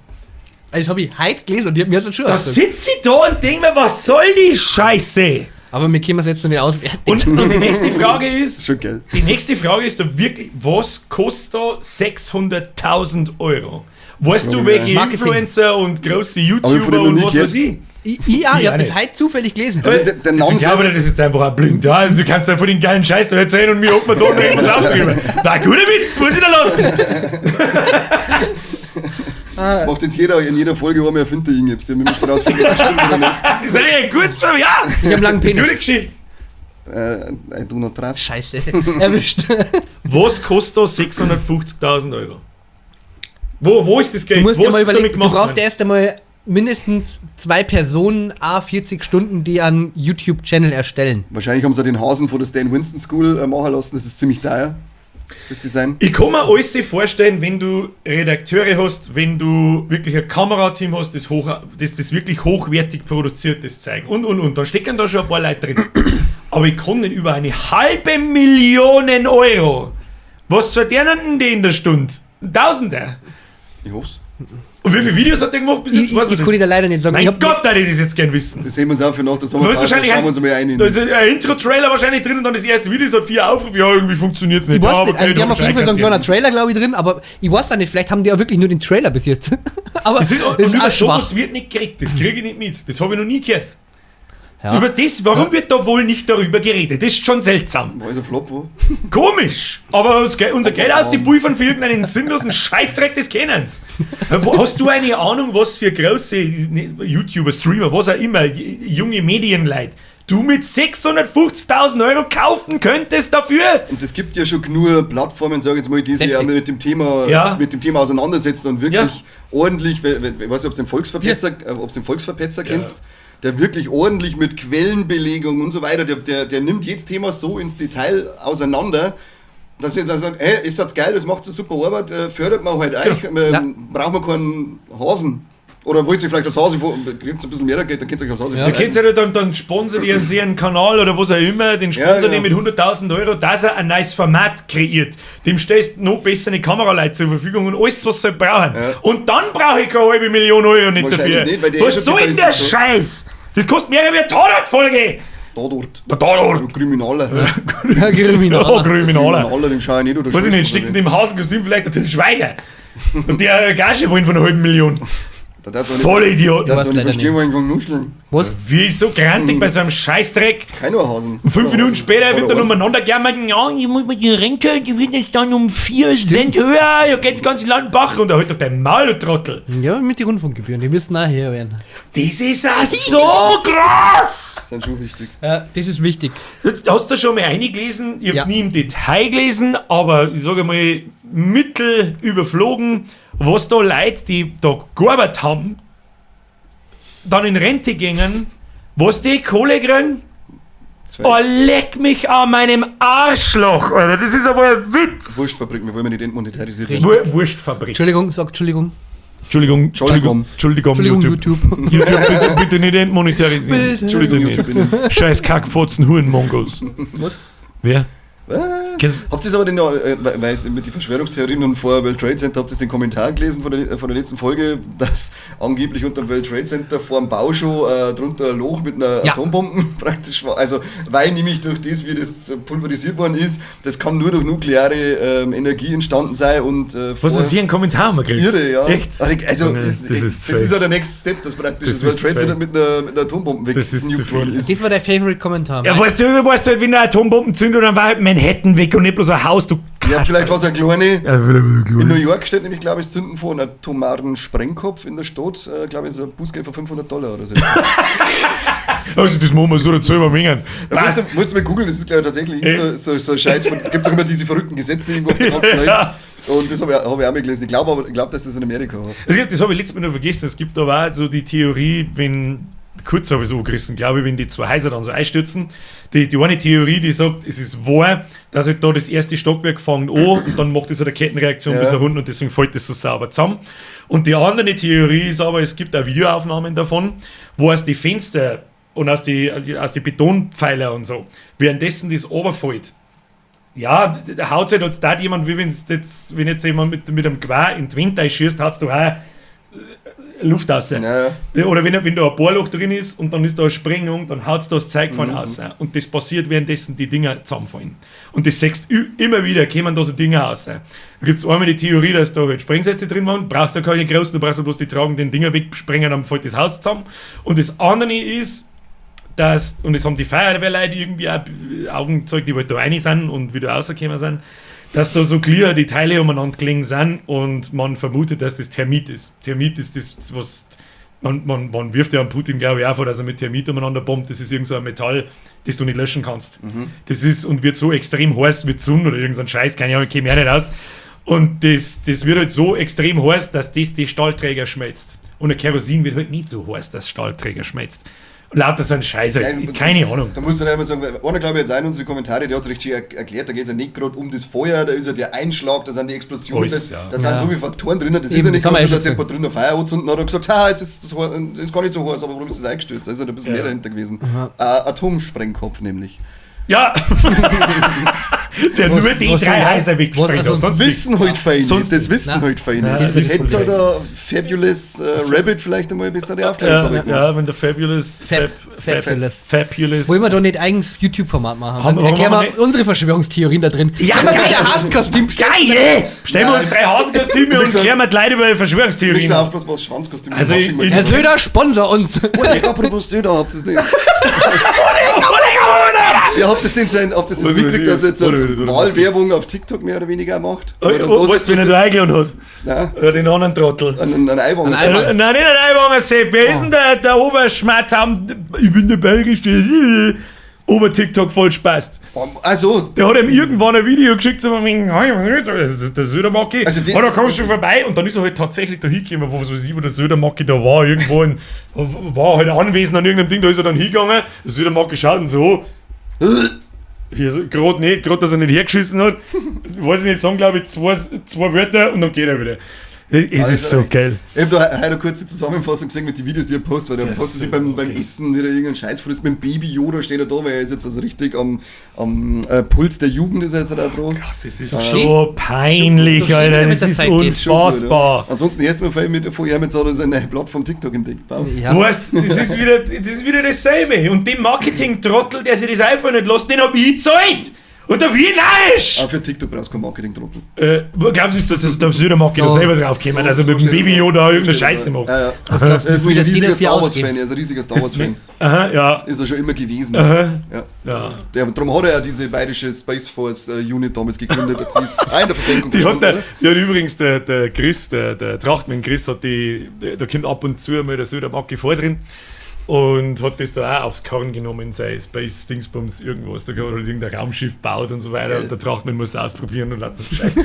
Also, das habe ich heute gelesen und ich hab mir das schon Da ausgedacht. sitze ich da und denke mir, was soll die Scheiße? Aber wir können es jetzt noch nicht auswerten. Und die nächste Frage ist, Schon geil. die nächste Frage ist da wirklich, was kostet da 600.000 Euro? Weißt du, welche Marketing. Influencer und große Aber ich hab von YouTuber dem noch und nie was gehört. weiß ich? Ich, ja, Ich ich auch habe das nicht. heute zufällig gelesen. Also der Deswegen Name glaube ich, das ist jetzt einfach auch blind. Ja, also du kannst einfach den geilen Scheiß da erzählen und mir hocken wir da noch irgendwas auf drüber. War ein guter Witz, muss ich da lassen. Das macht jetzt jeder in jeder Folge, wo man erfindet irgendwas. Wir müssen rausfinden, ob das stimmt oder nicht. Das ist ja gut, schon, ja. Ich habe einen langen Penis. Gute Geschichte. I do not trust. Scheiße. Erwischt. Was kostet da 650.000 Euro? Wo ist das Geld? Du musst Was dir mal ist damit überlegen, du gemacht brauchst worden? erst einmal mindestens 2 Personen, a 40 Stunden, die einen YouTube-Channel erstellen. Wahrscheinlich haben sie den Hasen von der Stan Winston School machen lassen. Das ist ziemlich teuer, das Design. Ich kann mir alles vorstellen, wenn du Redakteure hast, wenn du wirklich ein Kamerateam hast, das, das wirklich hochwertig produziert, das Zeug und. Da stecken da schon ein paar Leute drin. Aber ich kann nicht über 500.000 Euro. Was verdienen denn die in der Stunde? Ein Tausender. Ich hoff's. Und wie viele Videos hat der gemacht bis jetzt? Ich, Weiß ich, man das kann ich da leider nicht sagen. Mein Ich hab- Gott, da hätte ich das jetzt gern wissen. Das heben wir uns auch für nach der Da ist Sommerpause. wahrscheinlich Schauen wir uns mal ein. Da ist ein Intro-Trailer wahrscheinlich drin und dann das erste Video, das hat 4 Aufrufe. Ja, irgendwie funktioniert es nicht. Ich weiß ja, nicht, also die haben auf jeden Fall so einen kleinen einen Trailer, glaube ich, drin, aber ich weiß auch nicht, vielleicht haben die auch wirklich nur den Trailer bis jetzt. Aber Das ist, und das ist über auch schwach. sowas wird nicht geredet. Das kriege ich nicht mit. Das habe ich noch nie gehört. Ja. Über das, warum wird da wohl nicht darüber geredet? Das ist schon seltsam. War ist ein Flop, wo? Komisch. Aber unser Geld auszupulvern für irgendeinen sinnlosen Scheißdreck des Kennens. Hast du eine Ahnung, was für große YouTuber, Streamer, was auch immer, junge Medienleute, du mit 650.000 Euro kaufen könntest dafür? Und es gibt ja schon genug Plattformen, sag ich jetzt mal, die sich ja Deftig. mit dem Thema, Ja. mit dem Thema auseinandersetzen und wirklich Ja. ordentlich, ich weiß nicht, ob du den Volksverpetzer, ob's den Volksverpetzer kennst, der wirklich ordentlich mit Quellenbelegung und so weiter, der nimmt jedes Thema so ins Detail auseinander, dass er dann sagt, hey, ist das geil, das macht so super Arbeit, fördert man halt euch, Ja. brauchen wir keinen Hasen. Oder wollt ihr vielleicht das Hase, kriegt ein bisschen mehr Geld, dann könnt ihr euch aufs Hase Ja. Da könnt ihr ja dann sponsert ihr einen Kanal oder was auch immer, den Ja, sponsert genau. ihr mit 100.000 Euro, dass er ein neues Format kreiert. Dem stellst noch bessere Kameraleute zur Verfügung und alles, was sie halt brauchen. Ja. Und dann brauche ich keine 500.000 Euro nicht Wahrscheinlich dafür. nicht, weil die eh was schon soll denn der begeistert sind. Scheiß? Das kostet mehr wie eine Tatortfolge. Tatort. Der Tatort. Kriminaler. Ja, Kriminaler. Oh, Kriminaler. Kriminaler, den schau ich nicht oder Weiß ich nicht, steckt in dem Hasenkostüm vielleicht der Til Schweiger. Und der Gage wollen von 500.000. Da darf man nicht, Vollidioten. darf Weiß man nicht leider verstehen, nicht. wollen, kann nuscheln. Was? Wie ich so grantig bei so einem Scheißdreck. Kein Hasen. Und 5 Minuten später wird dann Oder umeinander gejammert, ja, ich muss mit die Rente, die wird jetzt dann um 4 Cent höher, ja geht's ganz Land Bach. Und er halt doch dein Maul, du Trottel. Ja, mit den Rundfunkgebühren, die müssen nachher werden. Das ist ja so krass! Sind schon wichtig. Ja, das ist wichtig. Hast du schon mal eingelesen? Ich hab's Ja. nie im Detail gelesen, aber ich sage mal, mittel überflogen, was da Leute, die da gearbeitet haben, dann in Rente gingen, was die Kohle kriegen? Zwei. Oh, leck mich an meinem Arschloch, Alter. Das ist aber ein Witz. Wurstfabrik, wir wollen ja nicht entmonetarisiert Richtig. werden. Wurstfabrik. Entschuldigung, sag Entschuldigung. Entschuldigung, Entschuldigung, Entschuldigung. Entschuldigung, Entschuldigung, YouTube. YouTube. YouTube, bitte, bitte nicht entmonetarisieren. Bitte. Entschuldigung, YouTube nicht. Scheiß Kackfotzen, Hurenmongos. Was? Wer? Was? Kennst- Habt ihr aber den, weil mit den Verschwörungstheorien und vor World Trade Center, habt ihr den Kommentar gelesen von der letzten Folge, dass angeblich unter dem World Trade Center vor dem Bau schon drunter ein Loch mit einer Ja. Atombombe praktisch war. Also, weil nämlich durch das, wie das pulverisiert worden ist, das kann nur durch nukleare Energie entstanden sein und Was ist hier ein Kommentar haben wir gekriegt? Irre, ja. Echt? Also, Das ist das ist ja der Next Step, dass praktisch Das das, World ist Trade zu Center mit einer Atombombe Das ist zu weggenukt worden viel. ist. Das war der Favorite-Kommentar. Ja, weißt du, wenn eine Atombomben zündet, dann war halt Manhattan weg und nicht bloß ein Haus, du Ja, vielleicht war es eine kleine. Ja, vielleicht war In es New York steht nämlich, glaube ich, Zünden vor einem atomaren Sprengkopf in der Stadt, glaube ich, ist ein Bußgeld von $500 oder so. Also, das machen wir so dazu übermengen. Da musst du mal googeln, das ist, glaube ich, tatsächlich so ein Scheiß. Gibt es auch immer diese verrückten Gesetze irgendwo auf der ganzen Welt. Ja. Und das habe ich, hab ich auch mal gelesen. Ich glaube aber, ich glaube, dass das in Amerika war. Das habe ich letztes Mal noch vergessen. Es gibt aber auch so die Theorie, wenn, kurz habe ich es angerissen, glaube ich, wenn die zwei Häuser dann so einstürzen. Die eine Theorie, die sagt, es ist wahr, dass halt da das erste Stockwerk fängt an und dann macht es halt eine Kettenreaktion Ja. bis nach unten und deswegen fällt das so sauber zusammen. Und die andere Theorie ist aber, es gibt auch Videoaufnahmen davon, wo aus die Fenster und aus die Betonpfeiler und so, währenddessen das runterfällt. Ja, da haut halt jetzt da jemand, wie wenn's jetzt, wenn jetzt jemand mit einem Gewehr in die Wand einschießt, haut's doch auch Luft raus. Ja, ja. Oder wenn da ein Bohrloch drin ist und dann ist da eine Sprengung, dann haut das Zeug von raus. Und das passiert, währenddessen die Dinger zusammenfallen. Und das siehst du immer wieder, kommen da so Dinger raus. Da gibt es einmal die Theorie, dass da halt Sprengsätze drin waren, brauchst du keine großen, du brauchst ja bloß die tragenden Dinger wegsprengen, dann fällt das Haus zusammen. Und das andere ist, dass, und das haben die Feuerwehrleute irgendwie auch Augenzeug, die halt da rein sind und wieder rausgekommen sind, dass da so clear die Teile umeinander gelegen sind und man vermutet, dass das Thermit ist. Thermit ist das, was man wirft ja an Putin, glaube ich, auch vor, dass er mit Thermit umeinander bombt. Das ist irgend so ein Metall, das du nicht löschen kannst. Das ist und wird so extrem heiß mit Sonne oder irgend so ein Scheiß, keine Ahnung, käme ich auch nicht aus. Und das wird halt so extrem heiß, dass das die Stahlträger schmelzt. Und der Kerosin wird halt nicht so heiß, dass Stahlträger schmelzt. Lauter so ein Scheiß, Ja, keine Ahnung. Da musst du dann immer sagen, einer glaube ich jetzt auch in unsere Kommentare, der hat es recht schön erklärt, da geht es ja nicht gerade um das Feuer, da ist ja der Einschlag, da sind die Explosionen, Alles, ja. da sind Ja. so viele Faktoren drin, das Eben, ist ja nicht das haben gerade wir so, eh dass schon jemand drin ein Feuer anzünden hat und gesagt, ha, jetzt ist das ist gar nicht so heiß, aber warum ist das eingestürzt? Da ist ja ein bisschen Ja. mehr dahinter gewesen. Atomsprengkopf nämlich. Ja! Der Was- nur die was drei soll- Häuser was weggesprengt also hat. Sonst nichts. Wissen halt fein, Sonst das Wissen Na. halt fein. Na, das wissen Hätte halt da Fabulous Rabbit vielleicht einmal bessere Aufklärungsarbeit Ja, gemacht. ja, wenn der Fabulous Fabulous. Fabulous. Wollen wir doch nicht eigens YouTube-Format machen? Haben- Dann erklären haben wir wir nicht- unsere Verschwörungstheorien da drin. Ja, Können wir geil. mit der Hasenkostüm Geil! Stellen wir uns drei Hasenkostüme und Mixer- klären wir die Leute über Verschwörungstheorien. Mixer aufpassen, was Schwanzkostüm Also Fasching ich- Herr Söder, sponsor uns. Oh, lecker, apropos Söder, habt ihr das nicht? Ja, habt ihr das denn sein, habt ihr das Warte, mitgekriegt, dass er jetzt warte, eine warte, warte. Wahlwerbung auf TikTok mehr oder weniger macht? Oh, Oder oh, da weißt du, wen er da eingeladen hat? Nein, Oder den anderen Trottel. einen Eiwanger. Einen Eiwanger. Nein, nicht ein Eiwanger, Sepp. Wer ist denn der Oberschmerzam? Ich bin der Bayerische. Ober-TikTok voll Spaß. Also, Der hat ihm irgendwann ein Video geschickt, so von wegen, "Hey, der Södermacki, Also die- oh, da kommst du vorbei. Und dann ist er halt tatsächlich da hingekommen, wo, was weiß ich, wo der Södermacki da war, irgendwo in, war halt anwesend an irgendeinem Ding, da ist er dann hingegangen, der Södermacki schaut und so, hier, so, gerade nicht, gerade, dass er nicht hergeschissen hat, weiß ich nicht, sagen glaube ich zwei Wörter und dann geht er wieder. Es ist so geil. ich hab da heute eine kurze Zusammenfassung gesehen mit den Videos, die er postet, weil der Das postet sich ist beim okay. Essen wieder irgendeinen Scheiß frisst, mit dem Baby Yoda steht er da, weil er ist jetzt also richtig am Puls der Jugend ist er jetzt da dran. Das ist Schön. so peinlich, So schön, Alter, wie das mit der ist Zeit geht. Schon gut, unfassbar. ja. Ansonsten erst mal vorher mit vorher mit so hat er seine neue Plattform TikTok entdeckt. Bam. Ja. Weißt, das ist wieder dasselbe. Und dem Marketing-Trottel, der sich das iPhone nicht lässt, den hab ich gezahlt. Und da bin ich narrisch. Auch für TikTok brauchst du kein Marketing-Trottel. Glaubst du, dass der Södermacki da Ja. selber draufgekommen, dass er mit dem steht Baby da. Yoda So irgendeine steht da. Scheiße macht? Ja, ja. Was glaubst du, Er ist wie ein das riesiger denen Star ausgeht? Wars-Fan, er ist ein riesiger Star Wars-Fan. Aha, ja. Ist er schon immer gewesen. Aha. Ja. Ja. Der, darum hat er ja diese bayerische Space Force Unit damals gegründet. Die ist auch in der Versenkung Die hat, verschwunden, der, oder? die hat übrigens der Chris, der Trachtmann Chris, hat die, da kommt ab und zu mal der Södermacki vor drin und hat das da auch aufs Korn genommen, sein Space Dingsbums irgendwas, da hat er irgendein Raumschiff gebaut und so weiter Geil. und der Trachtmann muss es ausprobieren und hat so Scheiße.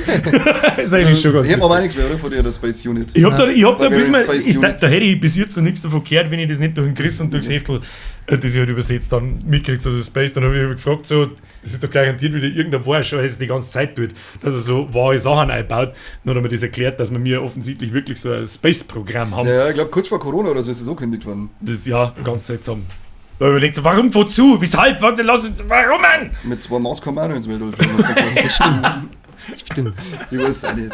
ist eigentlich schon ganz Ich hab aber auch witzig. nichts mehr, oder? Von der Space Unit. Ich hab da, ich hab da Bulgarian bis mal, Space ist da, Unit. da hätte ich bis jetzt noch nichts davon gehört, wenn ich das nicht durch den Chris und durchs Heftel, das ich halt übersetzt, dann mitkriegt, also Space, dann habe ich gefragt, so, das ist doch garantiert wieder irgendein Wahrscheiß, es die ganze Zeit tut, dass er so wahre Sachen einbaut. Dann hat er mir das erklärt, dass wir mir offensichtlich wirklich so ein Space-Programm haben. Ja, ja, ich glaube, kurz vor Corona oder so ist das angekündigt worden. Das, ja, ganz seltsam. Da habe ich mir gedacht, so, warum, wozu, weshalb, warte, lass uns, warum, Mann? Mit zwei Maß kann man auch noch ins Weltall fliegen. Das stimmt. Stimmt. Ich weiß auch nicht.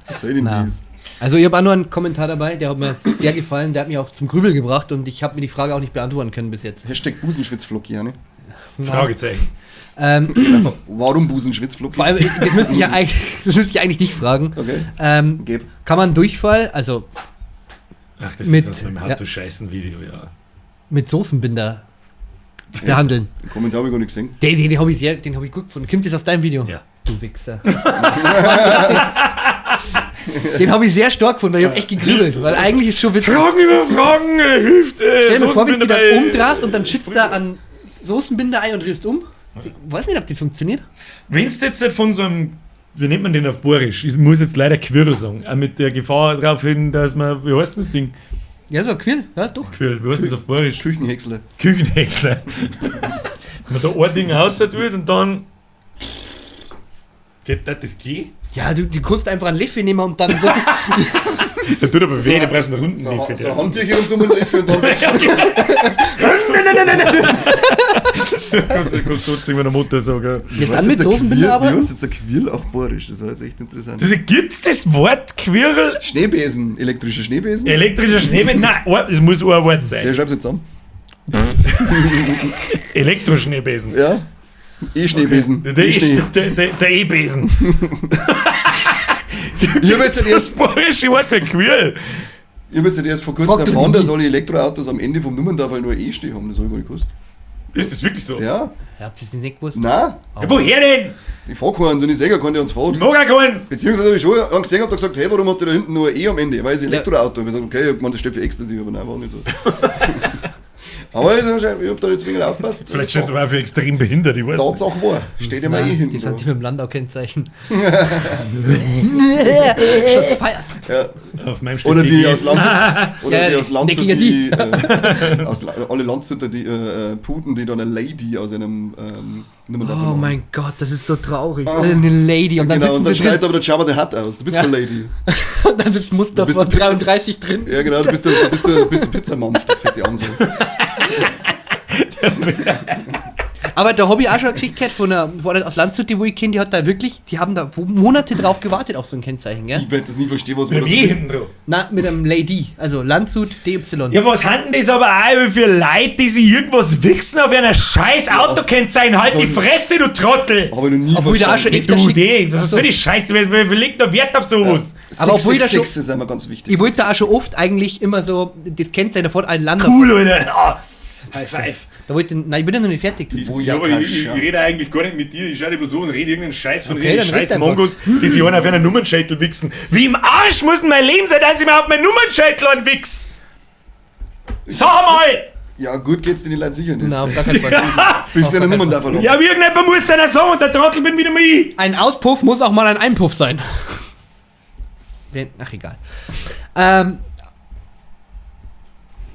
Was soll denn Na. das? Also ich habe auch noch einen Kommentar dabei, der hat mir sehr gefallen, der hat mich auch zum Grübeln gebracht und ich habe mir die Frage auch nicht beantworten können bis jetzt. Hashtag Busenschwitzflocki, ja, ne? Fragezeichen. Warum Busenschwitzflocki? Vor allem, das müsste ich ja eigentlich, das müsste ich eigentlich nicht fragen. Okay. Geb. Kann man Durchfall, also Ach, das Mit- ist aus meinem ja. How-to-Scheißen-Video, ja. mit Soßenbinder behandeln? Den Kommentar habe ich gar nicht gesehen. Den habe ich sehr, den habe ich gut gefunden. Kommt das aus deinem Video? Ja. Du Wichser. Den habe ich sehr stark gefunden, weil ich habe echt gegrübelt, weil eigentlich ist schon witzig. Fragen über Fragen, hilft. Stell dir mal vor, wenn du Soßenbinder dich dann bei- umdrehst und dann schützt da an Soßenbinder ein und rührst um. Ich weiß nicht, ob das funktioniert. Wenn du jetzt nicht von so einem, wie nennt man den auf Borisch? Ich muss jetzt leider Quirl sagen, auch mit der Gefahr darauf hin, dass man, wie heißt denn das Ding? Ja, so ein Quirl, ja, doch. Quirl, wie heißt das auf Borisch? Küchenhäcksler. Küchenhäcksler. Wenn man da ein Ding raus tut und dann. Geht das gehen? Ja, du kannst einfach einen Löffel nehmen und dann so. Da tut aber weh, der brauchst einen runden So, Löffel. so Handtücher rund um den Löffel und dann so. Nein, nein, nein, nein, nein. Kannst du trotzdem meiner Mutter sagen. Ja, dann mit Dosenbinder Wie arbeiten? heißt jetzt der Quirl auf Bayerisch? Das war jetzt echt interessant. Gibt's das Wort Quirl? Schneebesen, elektrischer Schneebesen? Elektrischer Schneebesen? Nein, es muss ein Wort sein. Ja, schreib's jetzt zusammen. Elektroschneebesen. Ja. E-Schneebesen. Okay. Der E-Besen. Ich habe jetzt das bayerische Wort für Quirl. Ich habe jetzt erst vor kurzem erfahren, dass alle Elektroautos am Ende vom Nummerntafel nur E stehen haben. Das habe ich gar nicht gewusst. Ist das wirklich so? Ja. Ja, habt ihr das nicht gewusst? Nein. Ja, woher denn? Ich fahr keinen, so ich sehe keinen, der uns fährt. Ich mag auch keins. Beziehungsweise habe ich schon einen gesehen und gesagt, hey, warum hat der da hinten nur ein E am Ende? Weil es ein Elektroauto. Ich habe gesagt, okay, ich meine, das steht für Ecstasy, aber nein, war nicht so. Aber ich habe da jetzt weniger aufgepasst. Vielleicht steht es aber auch für extrem behindert, ich weiß nicht. Tatsache war, steht ja mal eh hinten. Die sind die mit dem Landau-Kennzeichen. Shots fired. Ja. Auf meinem steht Oder die DG. aus Lanz, oder Ja, die aus Landshut, gegen die, aus alle Landshuter, die Puten, die dann eine Lady aus einem Oh mein Gott, das ist so traurig. Eine Lady. Und dann genau, sitzen und dann sie schreit drin. aber der Jabba the Hutt aus. Du bist Ja. keine Lady. Und dann ist Muster bist von der Pizza- 33 drin. Ja, genau, du bist der Pizzamampf, der fette Arm so. Aber da habe ich auch schon eine Geschichte gehört von einer, von einer aus Landshut, die wo ich kenne, die hat da wirklich, die haben da Monate drauf gewartet auf so ein Kennzeichen, gell? Ich werde das nie verstehen, was Mit man dem das E hinten drauf. Na, mit einem Lady, also Landshut DY. Ja, was haben das aber auch für Leute, die sich irgendwas wichsen auf einer scheiß Autokennzeichen? Halt die Fresse, du Trottel! Habe ich noch nie Obwohl ich da auch schon verstanden. öfter Du, schick- die, was Ach so. soll die Scheiße? Wer legt da Wert auf sowas? Aber obwohl ich da schon- 666 ist immer ganz wichtig. Ich wollte da auch schon oft eigentlich immer so das Kennzeichen davor ein Land. Cool, Alter! Ah, High five. Da wollte, nein, ich bin ja noch nicht fertig. Du. Wo Ja, ja, aber ich ja. rede eigentlich gar nicht mit dir, ich schaue dich bloß so und rede irgendeinen Scheiß von Okay, diesen dann red scheiß einfach. Mongos, die sich einen auf einer Nummernscheitel wichsen. Wie im Arsch muss denn mein Leben sein, dass ich mir auf meinen Nummernscheitel anwichs? Sag mal! Ja, gut geht's den Leuten sicher nicht. Nein, auf gar keinen Fall. Bist ja eine Nummer davon. Ja, aber irgendjemand muss einer sagen und der Trottel bin wieder mal ich. Ein Auspuff muss auch mal ein Einpuff sein. Ach, egal.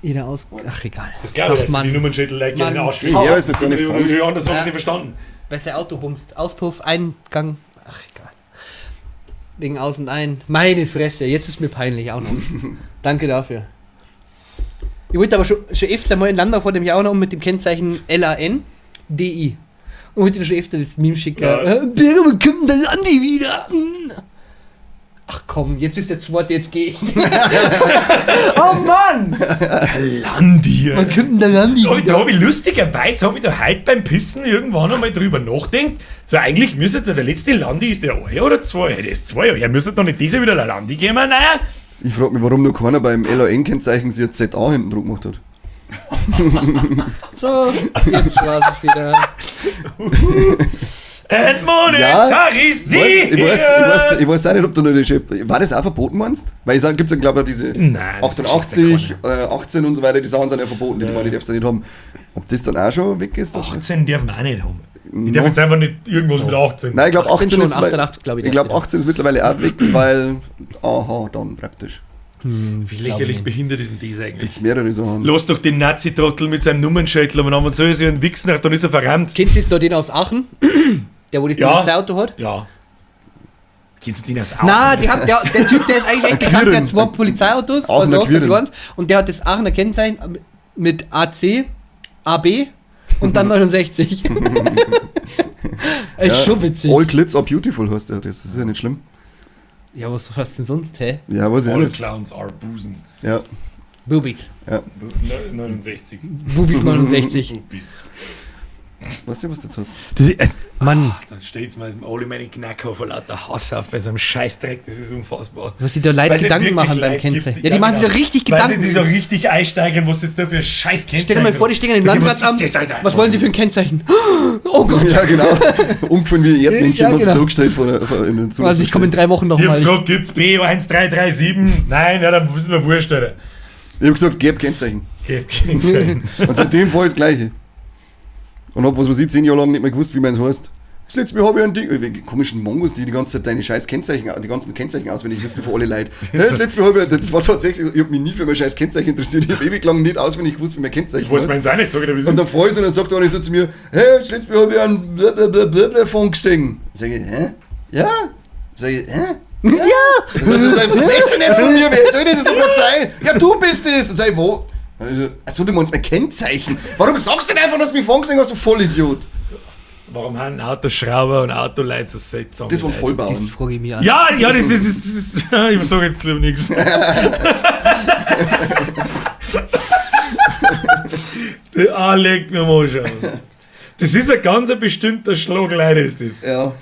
Jeder Aus... Ach, egal. Das glaube ich, Ach, dass die Nummernschädel like Mann. in den Arsch Ja, ist jetzt so eine Faust. Anders habe ich Ja. nicht verstanden. Besser Auto bumst. Auspuff, Eingang. Ach, egal. Wegen Aus und Ein. Meine Fresse, jetzt ist mir peinlich auch noch. Danke dafür. Ich wollte aber schon öfter mal in Landau vor dem Jahr auch noch mit dem Kennzeichen LAN DI. Und wollte schon öfter das Meme schicken. Ja. Birger, wo kommt denn der Andi wieder? Ach komm, jetzt ist der zweite, jetzt gehe ich. Oh Mann! Landi. Wann kommt denn der Andi Da wieder? habe ich lustigerweise, habe ich da heute beim Pissen irgendwann einmal drüber nachgedacht. So eigentlich müsste der letzte Landi, ist der ein Jahr oder zwei? Der ist 2 Jahre. Er müsste doch nicht dieser wieder der Landi kommen, naja. Ich frage mich, warum noch keiner beim LAN-Kennzeichen sich ein ZA hinten drauf gemacht hat. So, jetzt war's es wieder. Entmonetarisiert! Ich weiß auch nicht, ob du noch die War das auch verboten, meinst? Weil ich sage, gibt es ja, glaube ich, diese Nein, das ist 88, 18 und so weiter, die Sachen sind ja verboten, die, die darfst du nicht haben. Ob das dann auch schon weg ist? Das 18 dürfen wir auch nicht haben. Ich darf jetzt einfach nicht irgendwas mit 18. Nein, ich glaube 18 18, schon, ist 88, glaub ich, Ich glaube darf 18 ist mittlerweile auch weg, weil aha, dann praktisch. Wie lächerlich behindert ist denn das eigentlich? Gibt's mehrere Sachen. Lass doch den Nazi-Trottel mit seinem Nummernschädel und dann soll er sich einen Wichsen, dann ist er verrannt. Kennst du da den aus Aachen? Der, wo das Ja. Polizeiauto hat? Ja. Kennst du den aus Aachen? Na, die haben, der Typ, der ist eigentlich echt bekannt, der hat zwei Polizeiautos, Aachener ein großes, ein Quirin. kleines, und der hat das Aachener Kennzeichen mit AC, AB und dann 69. Ist schon witzig. All Glitz are beautiful heißt der, das ist ja nicht schlimm. Ja, was denn sonst, hä? Ja, weiß ich auch All nicht. Clowns are Busen. Ja, Boobies. ja. 69. Boobies 69. Bubis. Weißt du, was du jetzt hast? Mann, Dann steht's mal alle meine Knacker vor lauter Hass auf bei so einem Scheißdreck, das ist unfassbar. was sie da Leute Weil sie Gedanken wirklich machen beim Leid Kennzeichen. gibt. Ja, die machen sich da genau. richtig Weil Gedanken. sie die da richtig einsteigern, was jetzt da für scheiß Kennzeichen. Stell dir mal vor, die stehen an dem Okay, was Landratsamt. ist das, Alter? Was wollen sie für ein Kennzeichen? Oh Gott. Ja, genau. Umgefallen wie Erdmännchen, Ja, was genau. da gestellt vor in den Zug. Also ich komme in 3 Wochen Ich hab nochmal. gefragt, gibt's B1337? Nein, ja, dann wissen wir wurscht, Alter. Ich hab gesagt, gib Kennzeichen. Gib Kennzeichen. Und seitdem fahr ich das Gleiche. Und hab, was weiß ich, 10 Jahre lang nicht mehr gewusst, wie man es heißt. Das letzte Mal hab ich ein Ding, wegen komischen Mongos, die die ganze Zeit deine scheiß Kennzeichen, die ganzen Kennzeichen auswendig wissen von alle Leuten. Das letzte Mal hab ich, das war tatsächlich, ich hab mich nie für mein scheiß Kennzeichen interessiert. Ich hab ewig lang nicht auswendig gewusst, wie mein Kennzeichen Ich weiß heißt. meins auch nicht, sag ich dir, wie es Und ist. dann fahr ich so und dann sagt einer so zu mir, hey, das letzte Mal hab ich einen blablabla von gesehen. Sag ich, hä? Ja? Sag ich, hä? Ja! Das heißt, was weißt du denn jetzt von mir? Wer soll denn das noch gerade sein? Ja, du bist es! Dann sag ich, wo? Also, achso, du meinst mein Kennzeichen. Warum sagst du denn einfach, dass du mich vorgesehen hast, du Vollidiot? Warum haben Autoschrauber und Autoleute so seltsam? Das waren Vollbauern. Das frage ich mich an. Ja, ja, das ist. Das ist ich sag jetzt lieber nichts. Ah, leck mir mal schon. Das ist ein ganz ein bestimmter Schlag Leute, ist das. Ja.